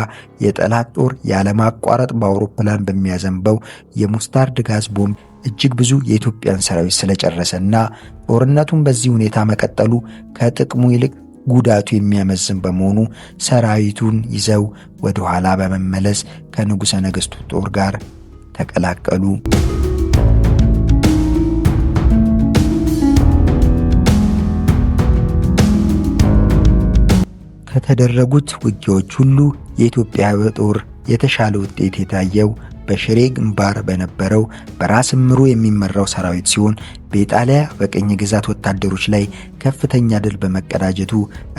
A: የጠላት ጦር ያለማቋረጥ በአውሮፕላን በሚያዘንበው የሙስታርድ ጋዝ ቦምብ እጅግ ብዙ የኢትዮጵያን ሰራዊት ስለጨረሰና ጦርነቱን በዚህ ሁኔታ መቀጠሉ ከጥቅሙ ይልቅ ጉዳቱ የሚያመዝን በመሆኑ ሰራዊቱን ይዘው ወደ ኋላ በመመለስ ከንጉሠ ነገሥቱ ጦር ጋር ተቀላቀሉ። ከተደረጉት ውጊያዎች ሁሉ የኢትዮጵያ ጦር የተሻለ ውጤት የታየው በሽሬ ግንባር በነበረው በራስ እምሩ የሚመራው ሰራዊት ሲሆን በኢጣሊያ በቅኝ ግዛት ወታደሮች ላይ ከፍተኛ ድል በመቀዳጀቱ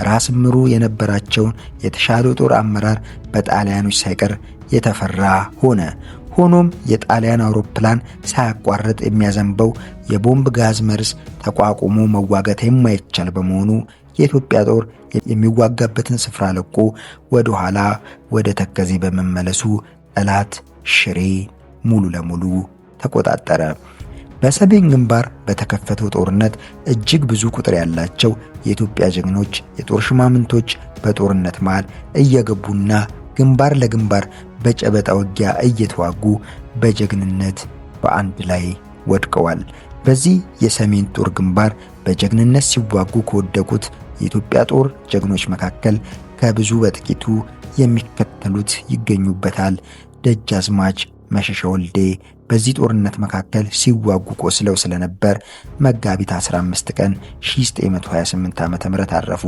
A: ራስ እምሩ የነበራቸውን የተሻለ ጦር አመራር በጣሊያኖች ሳይቀር የተፈራ ሆነ። ሆኖም የጣሊያን አውሮፕላን ሳያቋርጥ የሚያዘንበው የቦምብ ጋዝ መርዝ ተቋቁሞ መዋጋት የማይቻል በመሆኑ የኢትዮጵያ ጦር የሚዋጋበትን ስፍራ ለቆ ወደ ኋላ ወደ ተከዜ በመመለሱ ጠላት ሽሬ ሙሉ ለሙሉ ተቆጣጠረ። በሰሜን ግንባር በተከፈተው ጦርነት እጅግ ብዙ ቁጥር ያላቸው የኢትዮጵያ ጀግኖች የጦር ሽማምንቶች በጦርነት መሃል እየገቡና ግንባር ለግንባር በጨበጣ ውጊያ እየተዋጉ በጀግንነት በአንድ ላይ ወድቀዋል። በዚህ የሰሜን ጦር ግንባር በጀግንነት ሲዋጉ ከወደቁት የኢትዮጵያ ጦር ጀግኖች መካከል ከብዙ በጥቂቱ የሚከተሉት ይገኙበታል። ደጃዝማች መሸሻ ወልዴ በዚህ ጦርነት መካከል ሲዋጉ ቆስለው ስለነበር መጋቢት 15 ቀን 1928 ዓ.ም አረፉ።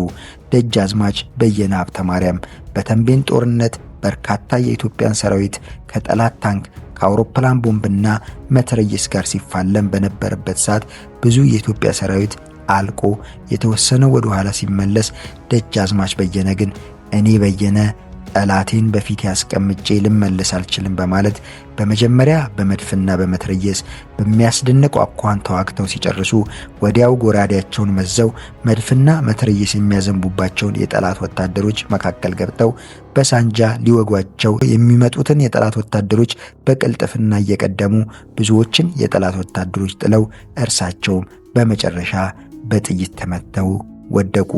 A: ደጃዝማች በየነ ሀብተ ማርያም በተንቤን ጦርነት በርካታ የኢትዮጵያን ሰራዊት ከጠላት ታንክ ከአውሮፕላን ቦምብና መትረየስ ጋር ሲፋለም በነበረበት ሰዓት ብዙ የኢትዮጵያ ሰራዊት አልቆ የተወሰነው ወደ ኋላ ሲመለስ፣ ደጃዝማች በየነ ግን እኔ በየነ ጠላቴን በፊት ያስቀምጬ ልመለስ አልችልም በማለት በመጀመሪያ በመድፍና በመትረየስ በሚያስደንቅ አኳኋን ተዋግተው ሲጨርሱ ወዲያው ጎራዴያቸውን መዘው መድፍና መትረየስ የሚያዘንቡባቸውን የጠላት ወታደሮች መካከል ገብተው በሳንጃ ሊወጓቸው የሚመጡትን የጠላት ወታደሮች በቅልጥፍና እየቀደሙ ብዙዎችን የጠላት ወታደሮች ጥለው እርሳቸውም በመጨረሻ በጥይት ተመተው ወደቁ።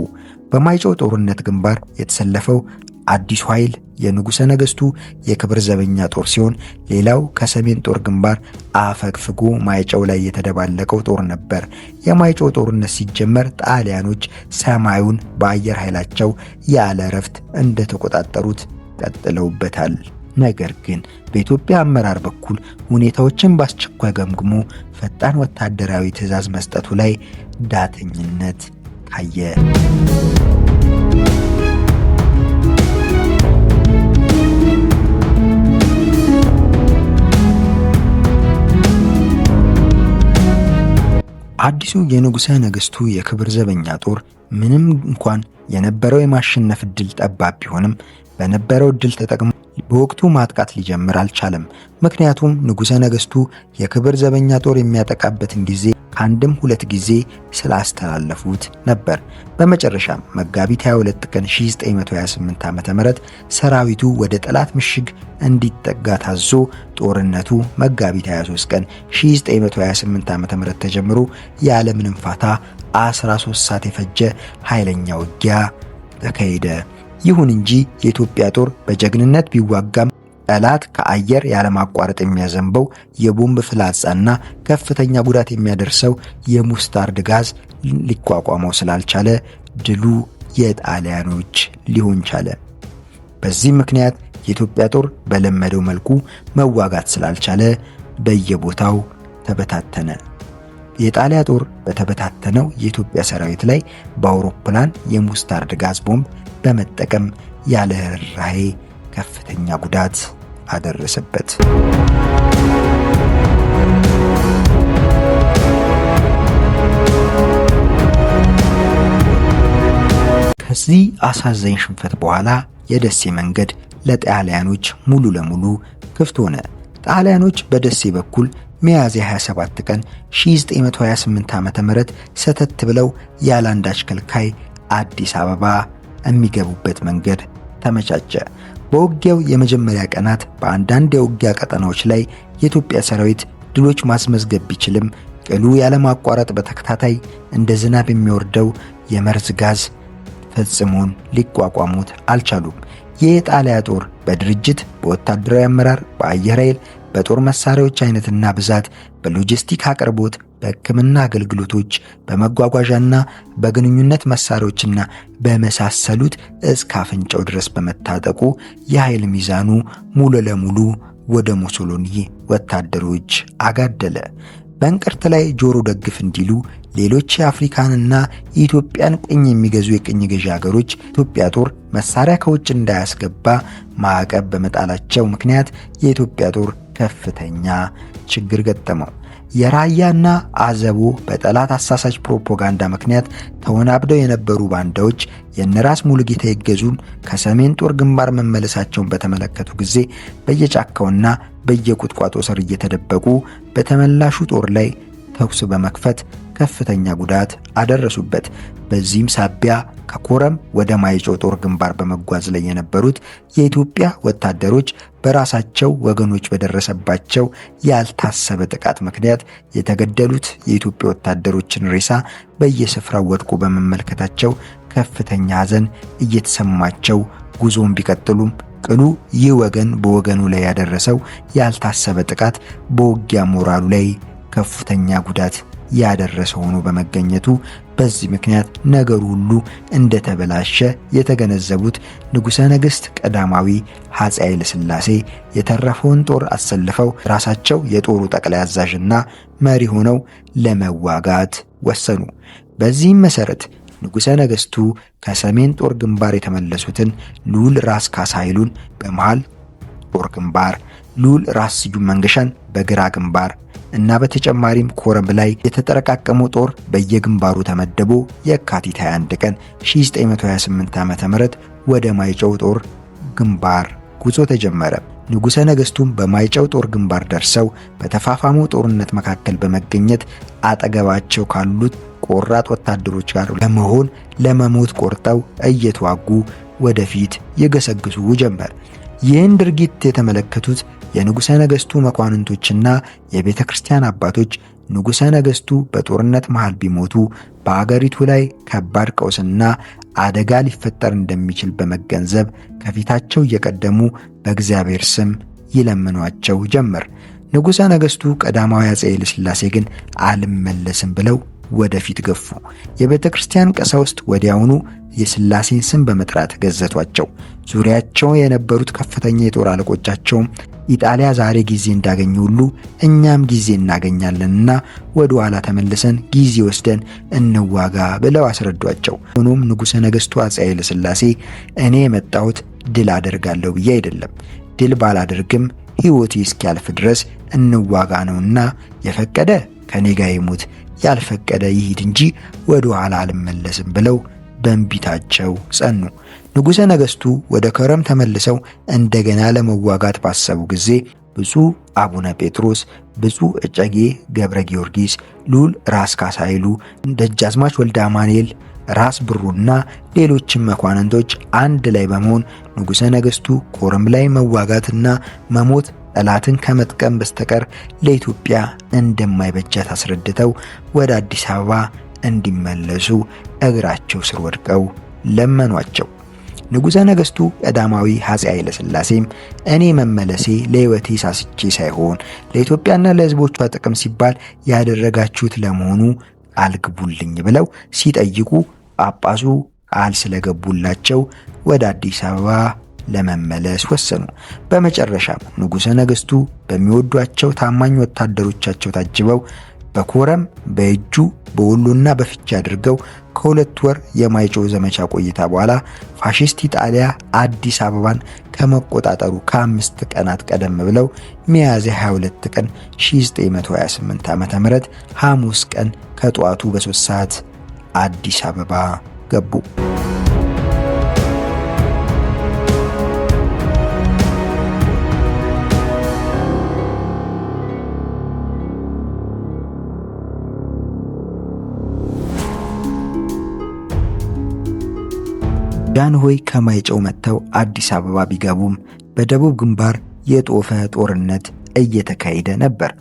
A: በማይጨው ጦርነት ግንባር የተሰለፈው አዲሱ ኃይል የንጉሠ ነገሥቱ የክብር ዘበኛ ጦር ሲሆን ሌላው ከሰሜን ጦር ግንባር አፈግፍጎ ማይጨው ላይ የተደባለቀው ጦር ነበር። የማይጨው ጦርነት ሲጀመር ጣሊያኖች ሰማዩን በአየር ኃይላቸው ያለ እረፍት እንደተቆጣጠሩት ቀጥለውበታል። ነገር ግን በኢትዮጵያ አመራር በኩል ሁኔታዎችን በአስቸኳይ ገምግሞ ፈጣን ወታደራዊ ትዕዛዝ መስጠቱ ላይ ዳተኝነት ታየ። አዲሱ የንጉሠ ነገሥቱ የክብር ዘበኛ ጦር ምንም እንኳን የነበረው የማሸነፍ ዕድል ጠባብ ቢሆንም በነበረው ዕድል ተጠቅሞ በወቅቱ ማጥቃት ሊጀምር አልቻለም። ምክንያቱም ንጉሠ ነገሥቱ የክብር ዘበኛ ጦር የሚያጠቃበትን ጊዜ ከአንድም ሁለት ጊዜ ስላስተላለፉት ነበር። በመጨረሻም መጋቢት 22 ቀን 1928 ዓ.ም ሰራዊቱ ወደ ጠላት ምሽግ እንዲጠጋ ታዞ ጦርነቱ መጋቢት 23 ቀን 1928 ዓ.ም ተጀምሮ ያለምንም ፋታ 13 ሰዓት የፈጀ ኃይለኛ ውጊያ ተካሄደ። ይሁን እንጂ የኢትዮጵያ ጦር በጀግንነት ቢዋጋም ጠላት ከአየር ያለማቋረጥ የሚያዘንበው የቦምብ ፍላጻና ከፍተኛ ጉዳት የሚያደርሰው የሙስታርድ ጋዝ ሊቋቋመው ስላልቻለ ድሉ የጣሊያኖች ሊሆን ቻለ። በዚህ ምክንያት የኢትዮጵያ ጦር በለመደው መልኩ መዋጋት ስላልቻለ በየቦታው ተበታተነ። የጣሊያ ጦር በተበታተነው የኢትዮጵያ ሰራዊት ላይ በአውሮፕላን የሙስታርድ ጋዝ ቦምብ በመጠቀም ያለ ርህራሄ ከፍተኛ ጉዳት አደረሰበት። ከዚህ አሳዛኝ ሽንፈት በኋላ የደሴ መንገድ ለጣሊያኖች ሙሉ ለሙሉ ክፍት ሆነ። ጣሊያኖች በደሴ በኩል ሚያዝያ 27 ቀን 1928 ዓ.ም ሰተት ብለው ያላንዳች ከልካይ አዲስ አበባ የሚገቡበት መንገድ ተመቻቸ። በውጊያው የመጀመሪያ ቀናት በአንዳንድ የውጊያ ቀጠናዎች ላይ የኢትዮጵያ ሰራዊት ድሎች ማስመዝገብ ቢችልም ቅሉ ያለማቋረጥ በተከታታይ እንደ ዝናብ የሚወርደው የመርዝ ጋዝ ፈጽሞን ሊቋቋሙት አልቻሉም። የጣሊያ ጦር በድርጅት፣ በወታደራዊ አመራር፣ በአየር ኃይል፣ በጦር መሳሪያዎች አይነትና ብዛት፣ በሎጂስቲክ አቅርቦት፣ በሕክምና አገልግሎቶች፣ በመጓጓዣና በግንኙነት መሳሪያዎችና በመሳሰሉት እስከ አፍንጫው ድረስ በመታጠቁ የኃይል ሚዛኑ ሙሉ ለሙሉ ወደ ሙሶሎኒ ወታደሮች አጋደለ። በእንቅርት ላይ ጆሮ ደግፍ እንዲሉ ሌሎች የአፍሪካንና የኢትዮጵያን ቅኝ የሚገዙ የቅኝ ገዢ ሀገሮች ኢትዮጵያ ጦር መሳሪያ ከውጭ እንዳያስገባ ማዕቀብ በመጣላቸው ምክንያት የኢትዮጵያ ጦር ከፍተኛ ችግር ገጠመው። የራያና አዘቦ በጠላት አሳሳች ፕሮፓጋንዳ ምክንያት ተወናብደው የነበሩ ባንዳዎች የነራስ ሙሉጌታ ይገዙን ከሰሜን ጦር ግንባር መመለሳቸውን በተመለከቱ ጊዜ በየጫካውና በየቁጥቋጦ ስር እየተደበቁ በተመላሹ ጦር ላይ ተኩስ በመክፈት ከፍተኛ ጉዳት አደረሱበት። በዚህም ሳቢያ ከኮረም ወደ ማይጨው ጦር ግንባር በመጓዝ ላይ የነበሩት የኢትዮጵያ ወታደሮች በራሳቸው ወገኖች በደረሰባቸው ያልታሰበ ጥቃት ምክንያት የተገደሉት የኢትዮጵያ ወታደሮችን ሬሳ በየስፍራው ወድቆ በመመልከታቸው ከፍተኛ ሐዘን እየተሰማቸው ጉዞውን ቢቀጥሉም ቅሉ ይህ ወገን በወገኑ ላይ ያደረሰው ያልታሰበ ጥቃት በውጊያ ሞራሉ ላይ ከፍተኛ ጉዳት ያደረሰ ሆኖ በመገኘቱ በዚህ ምክንያት ነገሩ ሁሉ እንደተበላሸ የተገነዘቡት ንጉሠ ነገሥት ቀዳማዊ አፄ ኃይለ ሥላሴ የተረፈውን ጦር አሰልፈው ራሳቸው የጦሩ ጠቅላይ አዛዥና መሪ ሆነው ለመዋጋት ወሰኑ። በዚህም መሰረት ንጉሠ ነገሥቱ ከሰሜን ጦር ግንባር የተመለሱትን ልዑል ራስ ካሳ ኃይሉን በመሃል ጦር ግንባር፣ ልዑል ራስ ስዩም መንገሻን በግራ ግንባር እና በተጨማሪም ኮረም ላይ የተጠረቃቀመው ጦር በየግንባሩ ተመድቦ የካቲት 21 ቀን 1928 ዓ.ም ወደ ማይጨው ጦር ግንባር ጉዞ ተጀመረ። ንጉሠ ነገሥቱም በማይጨው ጦር ግንባር ደርሰው በተፋፋመው ጦርነት መካከል በመገኘት አጠገባቸው ካሉት ቆራጥ ወታደሮች ጋር ለመሆን ለመሞት ቆርጠው እየተዋጉ ወደፊት ይገሰግሱ ጀመር። ይህን ድርጊት የተመለከቱት የንጉሠ ነገሥቱ መኳንንቶችና የቤተ ክርስቲያን አባቶች ንጉሠ ነገሥቱ በጦርነት መሃል ቢሞቱ በአገሪቱ ላይ ከባድ ቀውስና አደጋ ሊፈጠር እንደሚችል በመገንዘብ ከፊታቸው እየቀደሙ በእግዚአብሔር ስም ይለምኗቸው ጀመር። ንጉሠ ነገሥቱ ቀዳማዊ አፄ ኃይለ ሥላሴ ግን አልመለስም ብለው ወደፊት ገፉ። የቤተ ክርስቲያን ቀሳውስት ወዲያውኑ የሥላሴን ስም በመጥራት ገዘቷቸው። ዙሪያቸው የነበሩት ከፍተኛ የጦር አለቆቻቸውም ኢጣሊያ ዛሬ ጊዜ እንዳገኘ ሁሉ እኛም ጊዜ እናገኛለንና ወደ ኋላ ተመልሰን ጊዜ ወስደን እንዋጋ ብለው አስረዷቸው። ሆኖም ንጉሠ ነገሥቱ አፄ ኃይለ ሥላሴ እኔ የመጣሁት ድል አደርጋለሁ ብዬ አይደለም፣ ድል ባላደርግም ሕይወቴ እስኪያልፍ ድረስ እንዋጋ ነውና የፈቀደ ከኔ ጋር ይሙት፣ ያልፈቀደ ይሂድ እንጂ ወደ ኋላ አልመለስም ብለው በእንቢታቸው ጸኑ። ንጉሠ ነገሥቱ ወደ ከረም ተመልሰው እንደገና ለመዋጋት ባሰቡ ጊዜ ብፁዕ አቡነ ጴጥሮስ፣ ብፁዕ እጨጌ ገብረ ጊዮርጊስ፣ ልዑል ራስ ካሳ ኃይሉ፣ ደጃዝማች ወልደ አማኑኤል፣ ራስ ብሩና ሌሎችም መኳንንቶች አንድ ላይ በመሆን ንጉሠ ነገሥቱ ኮረም ላይ መዋጋትና መሞት ጠላትን ከመጥቀም በስተቀር ለኢትዮጵያ እንደማይበጃት አስረድተው ወደ አዲስ አበባ እንዲመለሱ እግራቸው ስር ወድቀው ለመኗቸው። ንጉሠ ነገሥቱ ቀዳማዊ አፄ ኃይለ ሥላሴም እኔ መመለሴ ለሕይወቴ ሳስቼ ሳይሆን ለኢትዮጵያና ለሕዝቦቿ ጥቅም ሲባል ያደረጋችሁት ለመሆኑ ቃል ግቡልኝ ብለው ሲጠይቁ ጳጳሱ ቃል ስለገቡላቸው ወደ አዲስ አበባ ለመመለስ ወሰኑ። በመጨረሻም ንጉሠ ነገሥቱ በሚወዷቸው ታማኝ ወታደሮቻቸው ታጅበው በኮረም፣ በእጁ፣ በወሎና በፍቼ አድርገው ከ2 ወር የማይጨው ዘመቻ ቆይታ በኋላ ፋሺስት ኢጣሊያ አዲስ አበባን ከመቆጣጠሩ ከ5 ቀናት ቀደም ብለው ሚያዝያ 22 ቀን 1928 ዓ.ም ሐሙስ ቀን ከጠዋቱ በ3 ሰዓት አዲስ አበባ ገቡ። ጃንሆይ ከማይጨው መጥተው አዲስ አበባ ቢገቡም በደቡብ ግንባር የጦፈ ጦርነት እየተካሄደ ነበር።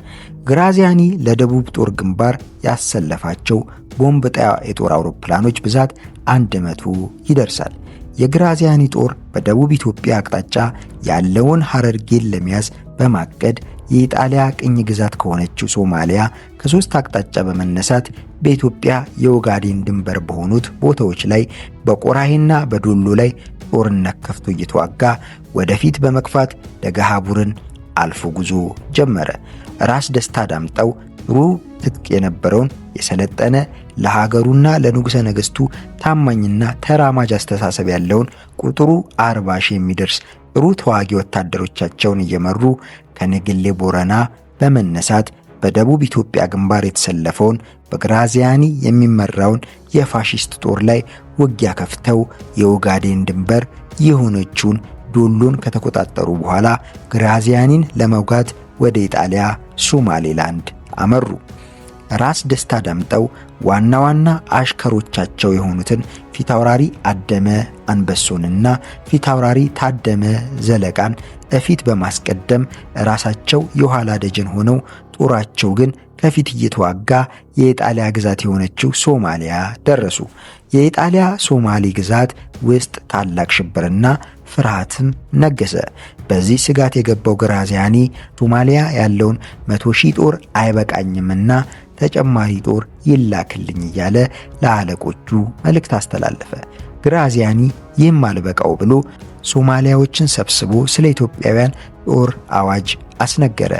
A: ግራዚያኒ ለደቡብ ጦር ግንባር ያሰለፋቸው ቦምብ ጣይ የጦር አውሮፕላኖች ብዛት 100 ይደርሳል። የግራዚያኒ ጦር በደቡብ ኢትዮጵያ አቅጣጫ ያለውን ሐረርጌን ለመያዝ በማቀድ የኢጣሊያ ቅኝ ግዛት ከሆነችው ሶማሊያ ከሶስት አቅጣጫ በመነሳት በኢትዮጵያ የኦጋዴን ድንበር በሆኑት ቦታዎች ላይ በቆራሄና በዶሎ ላይ ጦርነት ከፍቶ እየተዋጋ ወደፊት በመግፋት ደገሃቡርን አልፎ ጉዞ ጀመረ። ራስ ደስታ ዳምጠው ጥሩ ትጥቅ የነበረውን የሰለጠነ ለሀገሩና ለንጉሠ ነገሥቱ ታማኝና ተራማጅ አስተሳሰብ ያለውን ቁጥሩ 40 ሺህ የሚደርስ ጥሩ ተዋጊ ወታደሮቻቸውን እየመሩ ከነገሌ ቦረና በመነሳት በደቡብ ኢትዮጵያ ግንባር የተሰለፈውን በግራዚያኒ የሚመራውን የፋሺስት ጦር ላይ ውጊያ ከፍተው የኦጋዴን ድንበር የሆነችውን ዶሎን ከተቆጣጠሩ በኋላ ግራዚያኒን ለመውጋት ወደ ኢጣሊያ ሶማሌላንድ አመሩ። ራስ ደስታ ዳምጠው ዋና ዋና አሽከሮቻቸው የሆኑትን ፊታውራሪ አደመ አንበሶንና ፊታውራሪ ታደመ ዘለቃን እፊት በማስቀደም ራሳቸው የኋላ ደጀን ሆነው ጦራቸው ግን ከፊት እየተዋጋ የኢጣሊያ ግዛት የሆነችው ሶማሊያ ደረሱ። የኢጣሊያ ሶማሌ ግዛት ውስጥ ታላቅ ሽብርና ፍርሃትም ነገሰ። በዚህ ስጋት የገባው ግራዚያኒ ሶማሊያ ያለውን 100,000 ጦር አይበቃኝምና ተጨማሪ ጦር ይላክልኝ እያለ ለአለቆቹ መልእክት አስተላለፈ። ግራዚያኒ ይህም አልበቃው ብሎ ሶማሊያዎችን ሰብስቦ ስለ ኢትዮጵያውያን ጦር አዋጅ አስነገረ።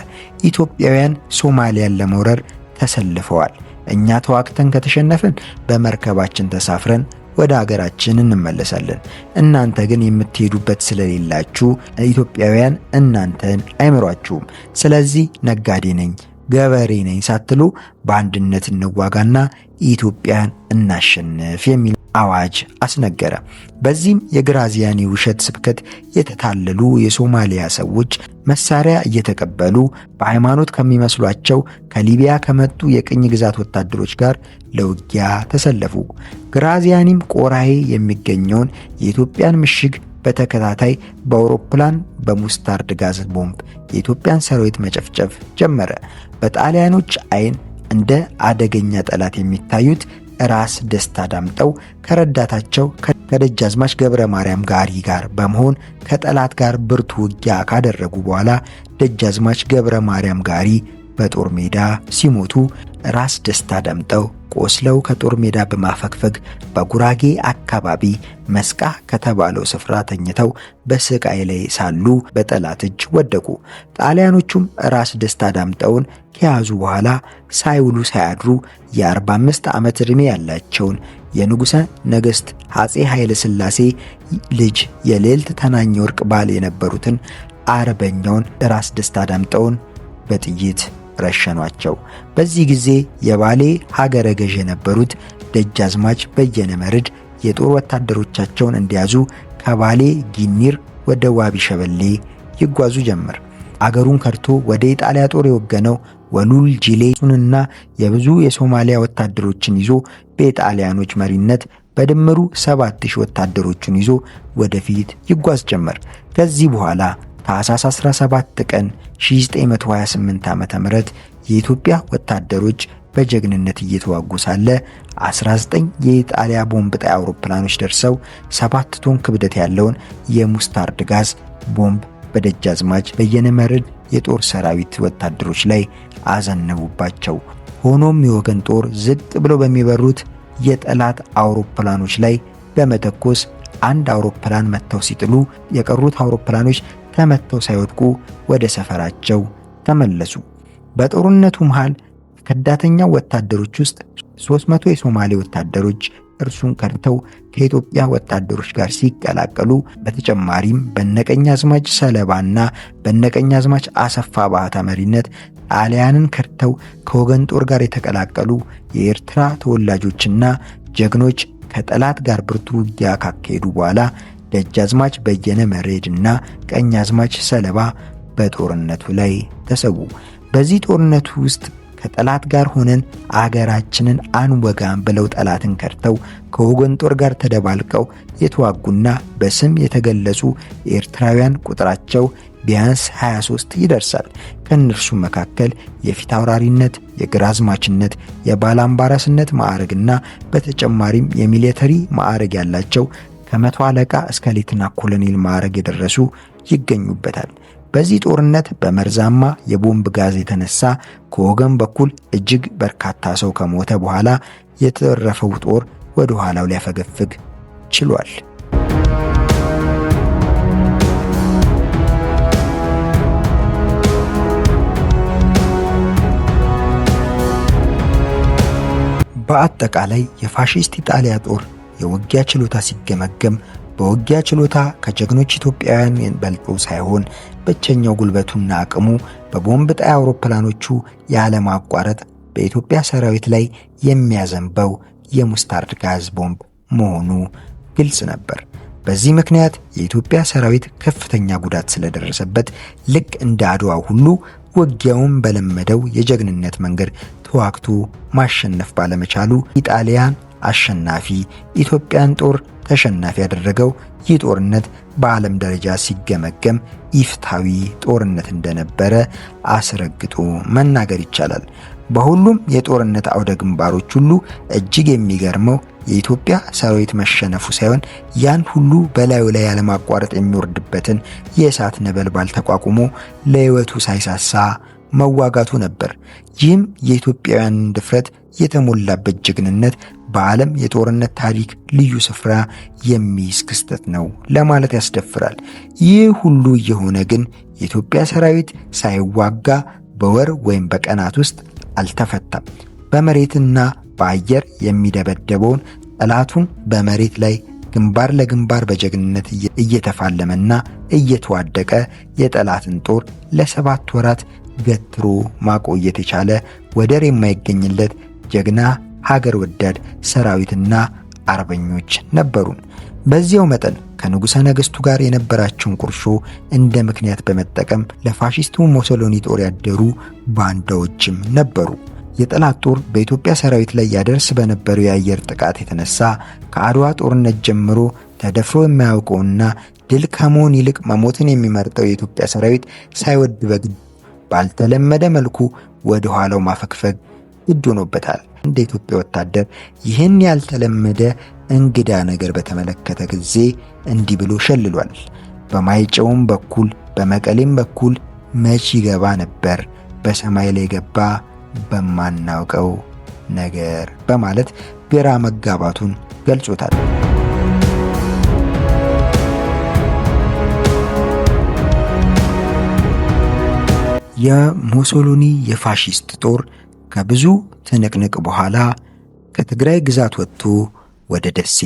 A: ኢትዮጵያውያን ሶማሊያን ለመውረር ተሰልፈዋል። እኛ ተዋግተን ከተሸነፍን በመርከባችን ተሳፍረን ወደ አገራችን እንመለሳለን። እናንተ ግን የምትሄዱበት ስለሌላችሁ ኢትዮጵያውያን እናንተን አይምሯችሁም። ስለዚህ ነጋዴ ነኝ ገበሬ ነኝ ሳትሉ በአንድነት እንዋጋና ኢትዮጵያን እናሸንፍ የሚል አዋጅ አስነገረ። በዚህም የግራዚያኒ ውሸት ስብከት የተታለሉ የሶማሊያ ሰዎች መሳሪያ እየተቀበሉ በሃይማኖት ከሚመስሏቸው ከሊቢያ ከመጡ የቅኝ ግዛት ወታደሮች ጋር ለውጊያ ተሰለፉ። ግራዚያኒም ቆራሄ የሚገኘውን የኢትዮጵያን ምሽግ በተከታታይ በአውሮፕላን በሙስታርድ ጋዝ ቦምብ የኢትዮጵያን ሰራዊት መጨፍጨፍ ጀመረ። በጣሊያኖች አይን እንደ አደገኛ ጠላት የሚታዩት ራስ ደስታ ዳምጠው ከረዳታቸው ከደጃዝማች ገብረ ማርያም ጋሪ ጋር በመሆን ከጠላት ጋር ብርቱ ውጊያ ካደረጉ በኋላ ደጃዝማች ገብረ ማርያም ጋሪ በጦር ሜዳ ሲሞቱ ራስ ደስታ ዳምጠው ቆስለው ከጦር ሜዳ በማፈግፈግ በጉራጌ አካባቢ መስቃ ከተባለው ስፍራ ተኝተው በስቃይ ላይ ሳሉ በጠላት እጅ ወደቁ። ጣሊያኖቹም ራስ ደስታ ዳምጠውን ከያዙ በኋላ ሳይውሉ ሳያድሩ የ45 ዓመት ዕድሜ ያላቸውን የንጉሠ ነገሥት አፄ ኃይለ ሥላሴ ልጅ የልዕልት ተናኘ ወርቅ ባል የነበሩትን አርበኛውን ራስ ደስታ ዳምጠውን በጥይት ረሸኗቸው። በዚህ ጊዜ የባሌ ሀገረ ገዥ የነበሩት ደጃዝማች በየነ መርድ የጦር ወታደሮቻቸውን እንዲያዙ ከባሌ ጊኒር ወደ ዋቢ ሸበሌ ይጓዙ ጀመር። አገሩን ከድቶ ወደ ኢጣሊያ ጦር የወገነው ወሉል ጂሌ ሱንና የብዙ የሶማሊያ ወታደሮችን ይዞ በኢጣሊያኖች መሪነት በድምሩ 7000 ወታደሮችን ይዞ ወደፊት ይጓዝ ጀመር። ከዚህ በኋላ ታኅሳስ 17 ቀን 1928 ዓ.ም የኢትዮጵያ ወታደሮች በጀግንነት እየተዋጉ ሳለ 19 የኢጣሊያ ቦምብ ጣይ አውሮፕላኖች ደርሰው 7 ቶን ክብደት ያለውን የሙስታርድ ጋዝ ቦምብ በደጃዝማች በየነ መርድ የጦር ሰራዊት ወታደሮች ላይ አዘነቡባቸው። ሆኖም የወገን ጦር ዝቅ ብለው በሚበሩት የጠላት አውሮፕላኖች ላይ በመተኮስ አንድ አውሮፕላን መትተው ሲጥሉ የቀሩት አውሮፕላኖች ተመተው ሳይወድቁ ወደ ሰፈራቸው ተመለሱ። በጦርነቱ መሃል ከዳተኛው ወታደሮች ውስጥ 300 የሶማሌ ወታደሮች እርሱን ከድተው ከኢትዮጵያ ወታደሮች ጋር ሲቀላቀሉ በተጨማሪም በነቀኛዝማች ሰለባና በነቀኛዝማች አሰፋ ባህታ መሪነት ጣሊያንን ከድተው ከወገን ጦር ጋር የተቀላቀሉ የኤርትራ ተወላጆችና ጀግኖች ከጠላት ጋር ብርቱ ውጊያ ካካሄዱ በኋላ ደጃዝማች በየነ መሬድና ቀኛዝማች ሰለባ በጦርነቱ ላይ ተሰዉ። በዚህ ጦርነቱ ውስጥ ከጠላት ጋር ሆነን አገራችንን አንወጋም ብለው ጠላትን ከድተው ከወገን ጦር ጋር ተደባልቀው የተዋጉና በስም የተገለጹ ኤርትራውያን ቁጥራቸው ቢያንስ 23 ይደርሳል። ከእነርሱ መካከል የፊት አውራሪነት፣ የግራዝማችነት፣ የባላምባራስነት ማዕረግና በተጨማሪም የ military ማዕረግ ያላቸው ከመቶ አለቃ እስከ ሌተና ኮሎኔል ማዕረግ የደረሱ ይገኙበታል። በዚህ ጦርነት በመርዛማ የቦምብ ጋዝ የተነሳ ከወገን በኩል እጅግ በርካታ ሰው ከሞተ በኋላ የተረፈው ጦር ወደ ኋላው ሊያፈገፍግ ችሏል። በአጠቃላይ የፋሺስት ኢጣሊያ ጦር የውጊያ ችሎታ ሲገመገም በውጊያ ችሎታ ከጀግኖች ኢትዮጵያውያን በልጦ ሳይሆን ብቸኛው ጉልበቱና አቅሙ በቦምብ ጣይ አውሮፕላኖቹ ያለማቋረጥ በኢትዮጵያ ሰራዊት ላይ የሚያዘንበው የሙስታርድ ጋዝ ቦምብ መሆኑ ግልጽ ነበር። በዚህ ምክንያት የኢትዮጵያ ሰራዊት ከፍተኛ ጉዳት ስለደረሰበት ልክ እንደ አድዋ ሁሉ ውጊያውን በለመደው የጀግንነት መንገድ ተዋግቶ ማሸነፍ ባለመቻሉ ኢጣሊያን አሸናፊ፣ ኢትዮጵያን ጦር ተሸናፊ ያደረገው ይህ ጦርነት በዓለም ደረጃ ሲገመገም ኢፍትሐዊ ጦርነት እንደነበረ አስረግጦ መናገር ይቻላል። በሁሉም የጦርነት አውደ ግንባሮች ሁሉ እጅግ የሚገርመው የኢትዮጵያ ሰራዊት መሸነፉ ሳይሆን ያን ሁሉ በላዩ ላይ ያለማቋረጥ የሚወርድበትን የእሳት ነበልባል ተቋቁሞ ለሕይወቱ ሳይሳሳ መዋጋቱ ነበር። ይህም የኢትዮጵያውያንን ድፍረት የተሞላበት ጀግንነት በዓለም የጦርነት ታሪክ ልዩ ስፍራ የሚይዝ ክስተት ነው ለማለት ያስደፍራል። ይህ ሁሉ የሆነ ግን የኢትዮጵያ ሰራዊት ሳይዋጋ በወር ወይም በቀናት ውስጥ አልተፈታም። በመሬትና በአየር የሚደበደበውን ጠላቱን በመሬት ላይ ግንባር ለግንባር በጀግንነት እየተፋለመና እየተዋደቀ የጠላትን ጦር ለ7 ወራት ገትሮ ማቆየት የቻለ ወደር የማይገኝለት ጀግና ሀገር ወዳድ ሰራዊትና አርበኞች ነበሩን። በዚያው መጠን ከንጉሠ ነገሥቱ ጋር የነበራቸውን ቁርሾ እንደ ምክንያት በመጠቀም ለፋሺስቱ ሙሶሎኒ ጦር ያደሩ ባንዳዎችም ነበሩ። የጠላት ጦር በኢትዮጵያ ሰራዊት ላይ ያደርስ በነበረው የአየር ጥቃት የተነሳ ከአድዋ ጦርነት ጀምሮ ተደፍሮ የማያውቀውና ድል ከመሆን ይልቅ መሞትን የሚመርጠው የኢትዮጵያ ሰራዊት ሳይወድ በግድ ባልተለመደ መልኩ ወደ ኋላው ማፈግፈግ ግድ ሆኖበታል። እንደ ኢትዮጵያ ወታደር ይህን ያልተለመደ እንግዳ ነገር በተመለከተ ጊዜ እንዲህ ብሎ ሸልሏል። በማይጨውም በኩል በመቀሌም በኩል መች ይገባ ነበር፣ በሰማይ ላይ ገባ በማናውቀው ነገር በማለት ግራ መጋባቱን ገልጾታል። የሙሶሎኒ የፋሺስት ጦር ከብዙ ትንቅንቅ በኋላ ከትግራይ ግዛት ወጥቶ ወደ ደሴ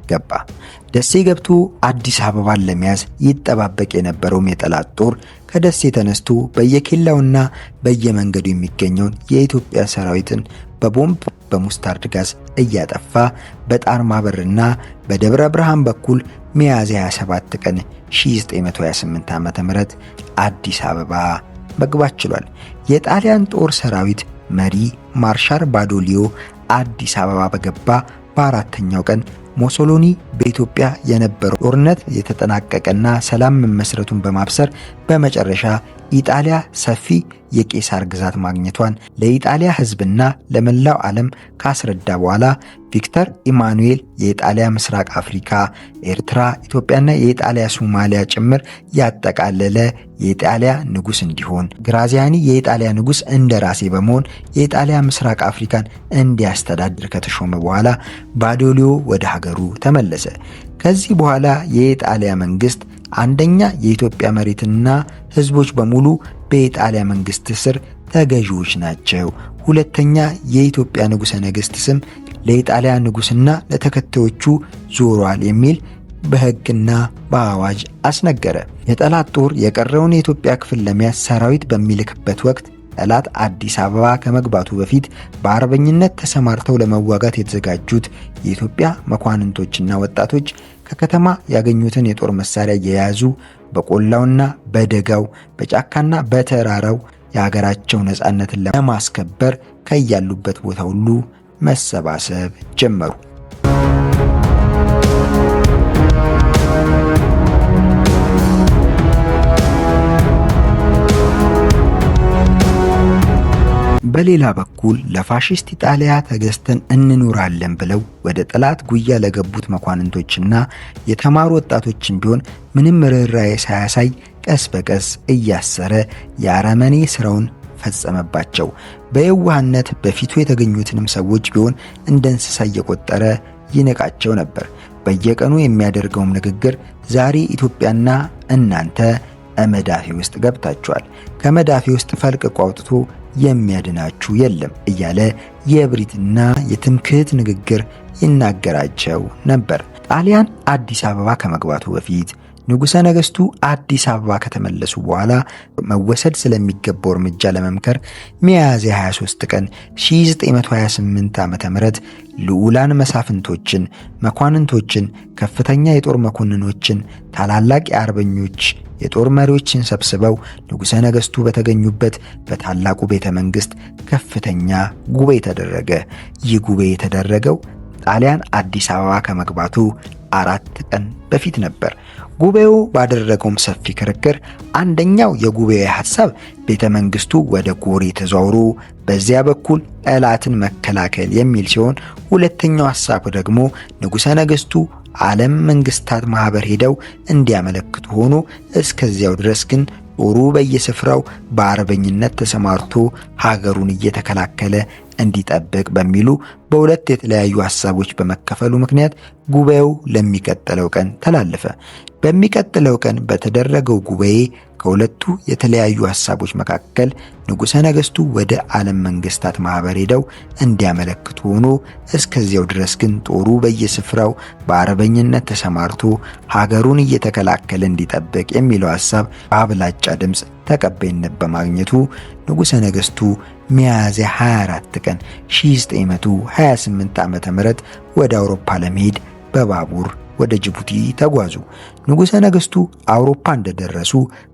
A: ገባ። ደሴ ገብቶ አዲስ አበባን ለመያዝ ይጠባበቅ የነበረውም የጠላት ጦር ከደሴ ተነስቶ በየኬላውና በየመንገዱ የሚገኘውን የኢትዮጵያ ሰራዊትን በቦምብ በሙስታርድ ጋዝ እያጠፋ በጣርማ በርና በደብረ ብርሃን በኩል ሚያዝያ 27 ቀን 1928 ዓ.ም አዲስ አበባ መግባት ችሏል። የጣሊያን ጦር ሰራዊት መሪ ማርሻል ባዶሊዮ አዲስ አበባ በገባ በአራተኛው ቀን ሙሶሎኒ በኢትዮጵያ የነበረው ጦርነት የተጠናቀቀና ሰላም መመስረቱን በማብሰር በመጨረሻ ኢጣሊያ ሰፊ የቄሳር ግዛት ማግኘቷን ለኢጣሊያ ሕዝብና ለመላው ዓለም ካስረዳ በኋላ ቪክተር ኢማኑኤል የኢጣሊያ ምስራቅ አፍሪካ፣ ኤርትራ፣ ኢትዮጵያና የኢጣሊያ ሶማሊያ ጭምር ያጠቃለለ የኢጣሊያ ንጉስ እንዲሆን፣ ግራዚያኒ የኢጣሊያ ንጉስ እንደራሴ በመሆን የኢጣሊያ ምስራቅ አፍሪካን እንዲያስተዳድር ከተሾመ በኋላ ባዶሊዮ ወደ ሀገሩ ተመለሰ። ከዚህ በኋላ የኢጣሊያ መንግስት አንደኛ የኢትዮጵያ መሬትና ሕዝቦች በሙሉ በኢጣሊያ መንግስት ስር ተገዢዎች ናቸው። ሁለተኛ የኢትዮጵያ ንጉሠ ነገሥት ስም ለኢጣሊያ ንጉስና ለተከታዮቹ ዞሯል የሚል በሕግና በአዋጅ አስነገረ። የጠላት ጦር የቀረውን የኢትዮጵያ ክፍል ለመያዝ ሰራዊት በሚልክበት ወቅት ጠላት አዲስ አበባ ከመግባቱ በፊት በአርበኝነት ተሰማርተው ለመዋጋት የተዘጋጁት የኢትዮጵያ መኳንንቶችና ወጣቶች ከከተማ ያገኙትን የጦር መሳሪያ የያዙ በቆላውና በደጋው በጫካና በተራራው የሀገራቸው ነፃነትን ለማስከበር ከያሉበት ቦታ ሁሉ መሰባሰብ ጀመሩ። በሌላ በኩል ለፋሽስት ኢጣሊያ ተገዝተን እንኖራለን ብለው ወደ ጠላት ጉያ ለገቡት መኳንንቶችና የተማሩ ወጣቶችን ቢሆን ምንም ርኅራኄ ሳያሳይ ቀስ በቀስ እያሰረ የአረመኔ ስራውን ፈጸመባቸው። በየዋህነት በፊቱ የተገኙትንም ሰዎች ቢሆን እንደ እንስሳ እየቆጠረ ይንቃቸው ነበር። በየቀኑ የሚያደርገውም ንግግር ዛሬ ኢትዮጵያና እናንተ መዳፌ ውስጥ ገብታችኋል፣ ከመዳፌ ውስጥ ፈልቅቆ አውጥቶ የሚያድናችሁ የለም እያለ የእብሪትና የትምክህት ንግግር ይናገራቸው ነበር። ጣሊያን አዲስ አበባ ከመግባቱ በፊት፣ ንጉሠ ነገሥቱ አዲስ አበባ ከተመለሱ በኋላ መወሰድ ስለሚገባው እርምጃ ለመምከር ሚያዝያ 23 ቀን 1928 ዓ.ም ልዑላን መሳፍንቶችን፣ መኳንንቶችን፣ ከፍተኛ የጦር መኮንኖችን፣ ታላላቅ የአርበኞች የጦር መሪዎችን ሰብስበው ንጉሠ ነገሥቱ በተገኙበት በታላቁ ቤተ መንግሥት ከፍተኛ ጉባኤ ተደረገ። ይህ ጉባኤ የተደረገው ጣሊያን አዲስ አበባ ከመግባቱ 4 ቀን በፊት ነበር። ጉባኤው ባደረገውም ሰፊ ክርክር አንደኛው የጉባኤ ሐሳብ ቤተ መንግስቱ ወደ ጎሬ ተዘዋውሮ በዚያ በኩል ጠላትን መከላከል የሚል ሲሆን፣ ሁለተኛው ሐሳብ ደግሞ ንጉሠ ነገሥቱ ዓለም መንግስታት ማህበር ሄደው እንዲያመለክቱ ሆኖ እስከዚያው ድረስ ግን ጦሩ በየስፍራው በአርበኝነት ተሰማርቶ ሀገሩን እየተከላከለ እንዲጠብቅ በሚሉ በሁለት የተለያዩ ሐሳቦች በመከፈሉ ምክንያት ጉባኤው ለሚቀጥለው ቀን ተላለፈ። በሚቀጥለው ቀን በተደረገው ጉባኤ ከሁለቱ የተለያዩ ሐሳቦች መካከል ንጉሠ ነገሥቱ ወደ ዓለም መንግስታት ማህበር ሄደው እንዲያመለክቱ ሆኖ እስከዚያው ድረስ ግን ጦሩ በየስፍራው በአርበኝነት ተሰማርቶ ሀገሩን እየተከላከለ እንዲጠብቅ የሚለው ሐሳብ በአብላጫ ድምፅ ተቀባይነት በማግኘቱ ንጉሠ ነገሥቱ ሚያዝያ 24 ቀን 1928 ዓ.ም ወደ አውሮፓ ለመሄድ በባቡር ወደ ጅቡቲ ተጓዙ። ንጉሠ ነገሥቱ አውሮፓ እንደደረሱ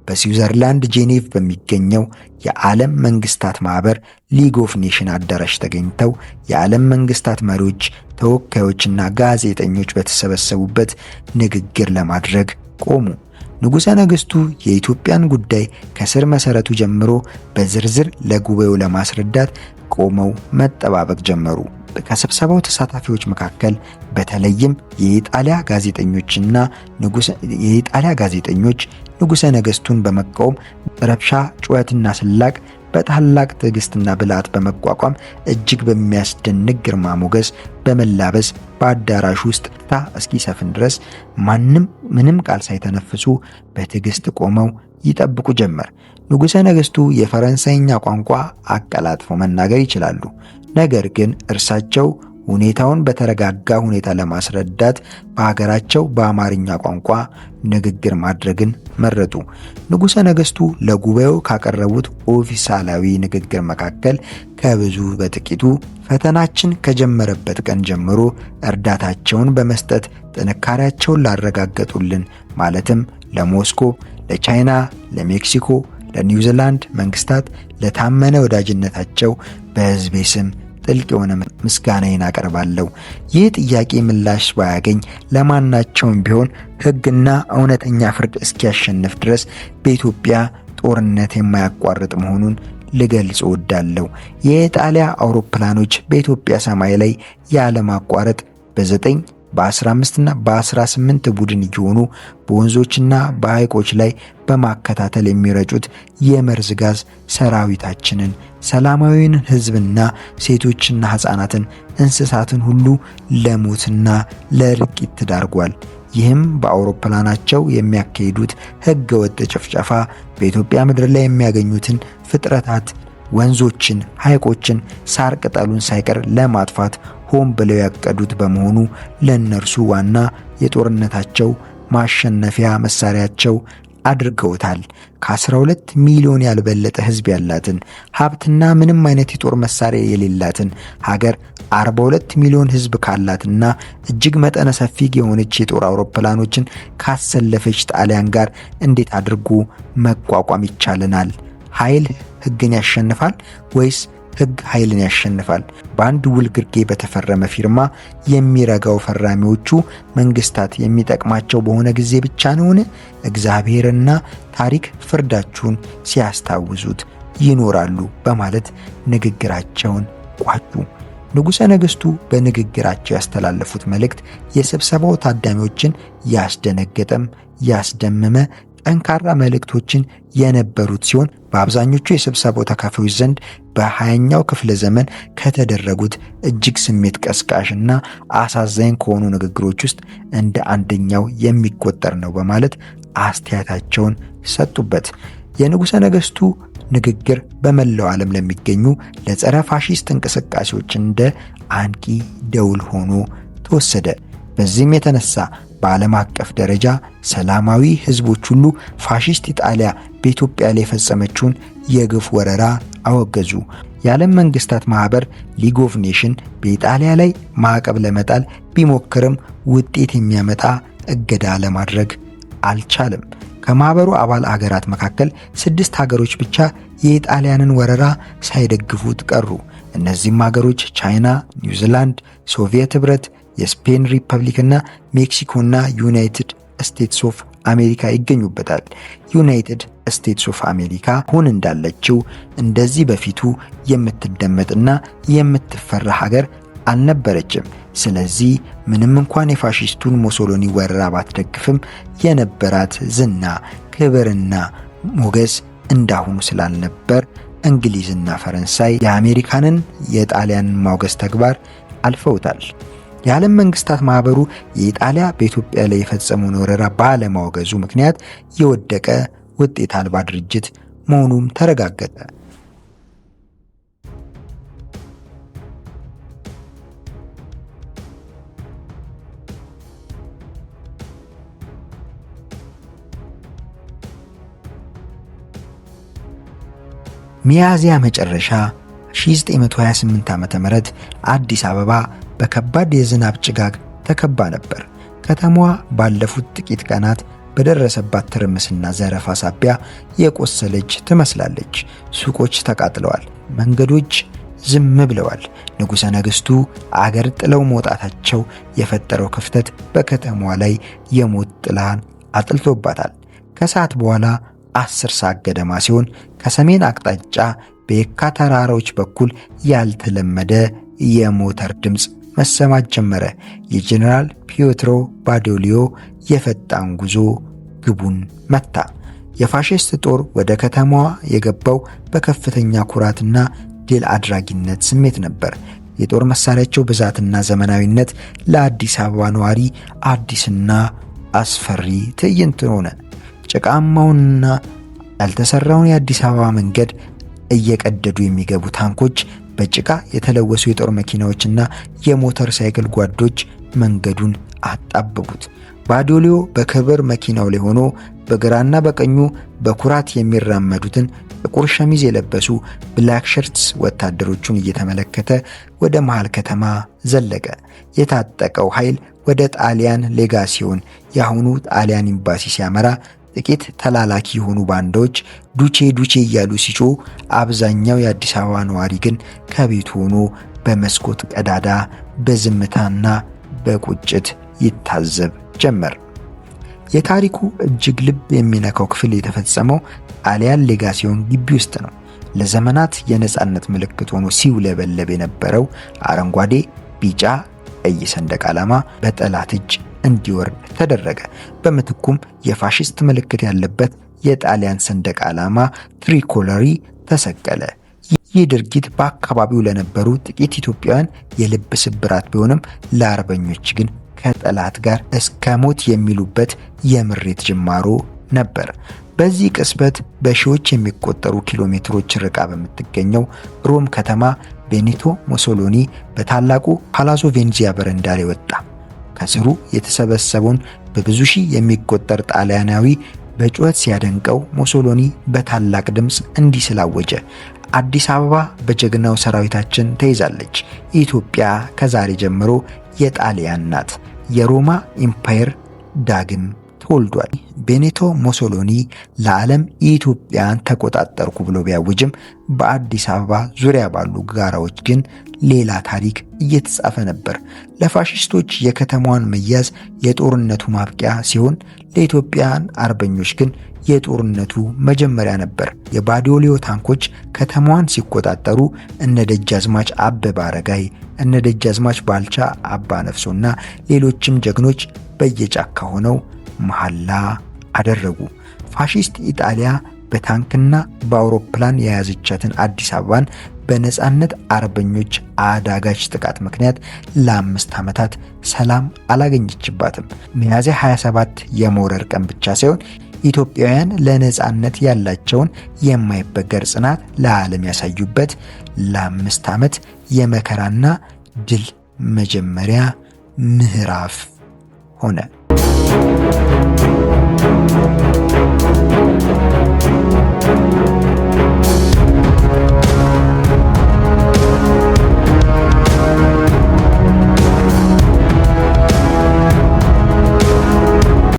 A: በስዊዘርላንድ ጄኔቭ በሚገኘው የዓለም መንግስታት ማህበር League of Nation አዳራሽ ተገኝተው የዓለም መንግስታት መሪዎች፣ ተወካዮችና ጋዜጠኞች በተሰበሰቡበት ንግግር ለማድረግ ቆሙ። ንጉሠ ነገሥቱ የኢትዮጵያን ጉዳይ ከስር መሰረቱ ጀምሮ በዝርዝር ለጉባኤው ለማስረዳት ቆመው መጠባበቅ ጀመሩ። ከስብሰባው ተሳታፊዎች መካከል በተለይም የኢጣሊያ ጋዜጠኞች ንጉሠ ነገሥቱን በመቃወም ረብሻ፣ ጩኸትና ስላቅ በታላቅ ትዕግስትና ብልሃት በመቋቋም እጅግ በሚያስደንቅ ግርማ ሞገስ በመላበስ በአዳራሹ ውስጥ ታ እስኪሰፍን ድረስ ማንም ምንም ቃል ሳይተነፍሱ በትዕግስት ቆመው ይጠብቁ ጀመር። ንጉሠ ነገሥቱ የፈረንሳይኛ ቋንቋ አቀላጥፈው መናገር ይችላሉ። ነገር ግን እርሳቸው ሁኔታውን በተረጋጋ ሁኔታ ለማስረዳት በሀገራቸው በአማርኛ ቋንቋ ንግግር ማድረግን መረጡ። ንጉሠ ነገሥቱ ለጉባኤው ካቀረቡት ኦፊሴላዊ ንግግር መካከል ከብዙ በጥቂቱ ፈተናችን ከጀመረበት ቀን ጀምሮ እርዳታቸውን በመስጠት ጥንካሬያቸውን ላረጋገጡልን ማለትም ለሞስኮ፣ ለቻይና፣ ለሜክሲኮ፣ ለኒውዚላንድ መንግስታት ለታመነ ወዳጅነታቸው በሕዝቤ ስም ጥልቅ የሆነ ምስጋናዬን አቀርባለሁ። ይህ ጥያቄ ምላሽ ባያገኝ ለማናቸውም ቢሆን ሕግና እውነተኛ ፍርድ እስኪያሸንፍ ድረስ በኢትዮጵያ ጦርነት የማያቋርጥ መሆኑን ልገልጽ እወዳለሁ። የኢጣሊያ አውሮፕላኖች በኢትዮጵያ ሰማይ ላይ ያለማቋረጥ በ9፣ በ15 እና በ18 ቡድን እየሆኑ በወንዞችና በሐይቆች ላይ በማከታተል የሚረጩት የመርዝ ጋዝ ሰራዊታችንን፣ ሰላማዊውን ሕዝብና ሴቶችና ሕፃናትን፣ እንስሳትን ሁሉ ለሞትና ለእልቂት ተዳርጓል። ይህም በአውሮፕላናቸው የሚያካሂዱት ሕገ ወጥ ጭፍጨፋ በኢትዮጵያ ምድር ላይ የሚያገኙትን ፍጥረታት፣ ወንዞችን፣ ሐይቆችን፣ ሳር ቅጠሉን ሳይቀር ለማጥፋት ሆን ብለው ያቀዱት በመሆኑ ለእነርሱ ዋና የጦርነታቸው ማሸነፊያ መሳሪያቸው አድርገውታል። ከ12 ሚሊዮን ያልበለጠ ሕዝብ ያላትን፣ ሀብትና ምንም አይነት የጦር መሳሪያ የሌላትን ሀገር 42 ሚሊዮን ሕዝብ ካላትና እጅግ መጠነ ሰፊ የሆነች የጦር አውሮፕላኖችን ካሰለፈች ጣሊያን ጋር እንዴት አድርጎ መቋቋም ይቻለናል? ኃይል ሕግን ያሸንፋል ወይስ ሕግ ኃይልን ያሸንፋል? በአንድ ውል ግርጌ በተፈረመ ፊርማ የሚረጋው ፈራሚዎቹ መንግስታት የሚጠቅማቸው በሆነ ጊዜ ብቻ ነውን? እግዚአብሔርና ታሪክ ፍርዳችሁን ሲያስታውሱት ይኖራሉ በማለት ንግግራቸውን ቋጩ። ንጉሠ ነገሥቱ በንግግራቸው ያስተላለፉት መልእክት የስብሰባው ታዳሚዎችን ያስደነገጠም ያስደመመ ጠንካራ መልእክቶችን የነበሩት ሲሆን በአብዛኞቹ የስብሰባው ተካፋዮች ዘንድ በ20ኛው ክፍለ ዘመን ከተደረጉት እጅግ ስሜት ቀስቃሽና አሳዛኝ ከሆኑ ንግግሮች ውስጥ እንደ አንደኛው የሚቆጠር ነው በማለት አስተያየታቸውን ሰጡበት። የንጉሠ ነገሥቱ ንግግር በመላው ዓለም ለሚገኙ ለጸረ ፋሺስት እንቅስቃሴዎች እንደ አንቂ ደውል ሆኖ ተወሰደ። በዚህም የተነሳ በዓለም አቀፍ ደረጃ ሰላማዊ ሕዝቦች ሁሉ ፋሺስት ኢጣሊያ በኢትዮጵያ ላይ የፈጸመችውን የግፍ ወረራ አወገዙ። የዓለም መንግስታት ማህበር League of Nation በኢጣሊያ ላይ ማዕቀብ ለመጣል ቢሞክርም ውጤት የሚያመጣ እገዳ ለማድረግ አልቻለም። ከማህበሩ አባል አገራት መካከል 6 ሀገሮች ብቻ የኢጣሊያንን ወረራ ሳይደግፉት ቀሩ። እነዚህም ሀገሮች ቻይና፣ ኒውዚላንድ፣ ሶቪየት ህብረት፣ የስፔን ሪፐብሊክና ሜክሲኮና ዩናይትድ ስቴትስ ኦፍ አሜሪካ ይገኙበታል። ዩናይትድ ስቴትስ ኦፍ አሜሪካ አሁን እንዳለችው እንደዚህ በፊቱ የምትደመጥና የምትፈራ ሀገር አልነበረችም። ስለዚህ ምንም እንኳን የፋሺስቱን ሞሶሎኒ ወረራ ባትደግፍም የነበራት ዝና፣ ክብርና ሞገስ እንዳሁኑ ስላልነበር እንግሊዝና ፈረንሳይ የአሜሪካንን የጣሊያንን ማውገዝ ተግባር አልፈውታል። የዓለም መንግስታት ማህበሩ የኢጣሊያ በኢትዮጵያ ላይ የፈጸመውን ወረራ ባለማውገዙ ምክንያት የወደቀ ውጤት አልባ ድርጅት መሆኑም ተረጋገጠ። ሚያዝያ መጨረሻ 1928 ዓ.ም አዲስ አበባ በከባድ የዝናብ ጭጋግ ተከባ ነበር። ከተማዋ ባለፉት ጥቂት ቀናት በደረሰባት ትርምስና ዘረፋ ሳቢያ የቆሰለች ትመስላለች። ሱቆች ተቃጥለዋል። መንገዶች ዝም ብለዋል። ንጉሠ ነገሥቱ አገር ጥለው መውጣታቸው የፈጠረው ክፍተት በከተማዋ ላይ የሞት ጥላን አጥልቶባታል። ከሰዓት በኋላ 10 ሰዓት ገደማ ሲሆን ከሰሜን አቅጣጫ በየካ ተራራዎች በኩል ያልተለመደ የሞተር ድምፅ መሰማት ጀመረ። የጀኔራል ፒየትሮ ባዶሊዮ የፈጣን ጉዞ ግቡን መታ። የፋሽስት ጦር ወደ ከተማዋ የገባው በከፍተኛ ኩራትና ድል አድራጊነት ስሜት ነበር። የጦር መሳሪያቸው ብዛትና ዘመናዊነት ለአዲስ አበባ ነዋሪ አዲስና አስፈሪ ትዕይንት ሆነ። ጭቃማውንና ያልተሰራውን የአዲስ አበባ መንገድ እየቀደዱ የሚገቡ ታንኮች፣ በጭቃ የተለወሱ የጦር መኪናዎችና የሞተር ሳይክል ጓዶች መንገዱን አጣበቡት። ባዶሊዮ በክብር መኪናው ላይ ሆኖ በግራና በቀኙ በኩራት የሚራመዱትን ጥቁር ሸሚዝ የለበሱ black shirts ወታደሮቹን እየተመለከተ ወደ መሃል ከተማ ዘለቀ። የታጠቀው ኃይል ወደ ጣሊያን ሌጋሲዮን የአሁኑ ጣሊያን ኤምባሲ ሲያመራ ጥቂት ተላላኪ የሆኑ ባንዳዎች ዱቼ ዱቼ እያሉ ሲጮሁ፣ አብዛኛው የአዲስ አበባ ነዋሪ ግን ከቤቱ ሆኖ በመስኮት ቀዳዳ በዝምታና በቁጭት ይታዘብ ጀመር። የታሪኩ እጅግ ልብ የሚነካው ክፍል የተፈጸመው ጣሊያን ሌጋሲዮን ግቢ ውስጥ ነው። ለዘመናት የነጻነት ምልክት ሆኖ ሲውለበለብ የነበረው አረንጓዴ፣ ቢጫ፣ ቀይ ሰንደቅ ዓላማ በጠላት እጅ እንዲወርድ ተደረገ። በምትኩም የፋሽስት ምልክት ያለበት የጣሊያን ሰንደቅ ዓላማ ትሪኮለሪ ተሰቀለ። ይህ ድርጊት በአካባቢው ለነበሩ ጥቂት ኢትዮጵያውያን የልብ ስብራት ቢሆንም ለአርበኞች ግን ከጠላት ጋር እስከ ሞት የሚሉበት የምሬት ጅማሮ ነበር። በዚህ ቅጽበት በሺዎች የሚቆጠሩ ኪሎ ሜትሮች ርቃ በምትገኘው ሮም ከተማ ቤኒቶ ሙሶሎኒ በታላቁ ፓላዞ ቬንዚያ በረንዳ ላይ ወጣ። ከስሩ የተሰበሰበውን በብዙ ሺህ የሚቆጠር ጣሊያናዊ በጩኸት ሲያደንቀው ሙሶሎኒ በታላቅ ድምፅ እንዲህ ስላወጀ፣ አዲስ አበባ በጀግናው ሰራዊታችን ተይዛለች። ኢትዮጵያ ከዛሬ ጀምሮ የጣሊያን ናት። የሮማ ኢምፓየር ዳግም ተወልዷል። ተወልዷል። ቤኒቶ ሙሶሎኒ ለዓለም ኢትዮጵያን ተቆጣጠርኩ ብሎ ቢያውጅም በአዲስ አበባ ዙሪያ ባሉ ጋራዎች ግን ሌላ ታሪክ እየተጻፈ ነበር። ለፋሽስቶች የከተማዋን መያዝ የጦርነቱ ማብቂያ ሲሆን፣ ለኢትዮጵያን አርበኞች ግን የጦርነቱ መጀመሪያ ነበር። የባዶሊዮ ታንኮች ከተማዋን ሲቆጣጠሩ እነ ደጃዝማች አበበ አረጋይ፣ እነ ደጃዝማች ባልቻ አባ ነፍሶና ሌሎችም ጀግኖች በየጫካ ሆነው መሐላ አደረጉ። ፋሺስት ኢጣሊያ በታንክና በአውሮፕላን የያዘቻትን አዲስ አበባን በነጻነት አርበኞች አዳጋች ጥቃት ምክንያት ለ5 ዓመታት ሰላም አላገኘችባትም። ሚያዝያ 27 የመውረር ቀን ብቻ ሳይሆን ኢትዮጵያውያን ለነጻነት ያላቸውን የማይበገር ጽናት ለዓለም ያሳዩበት ለ5 ዓመት የመከራና ድል መጀመሪያ ምዕራፍ ሆነ።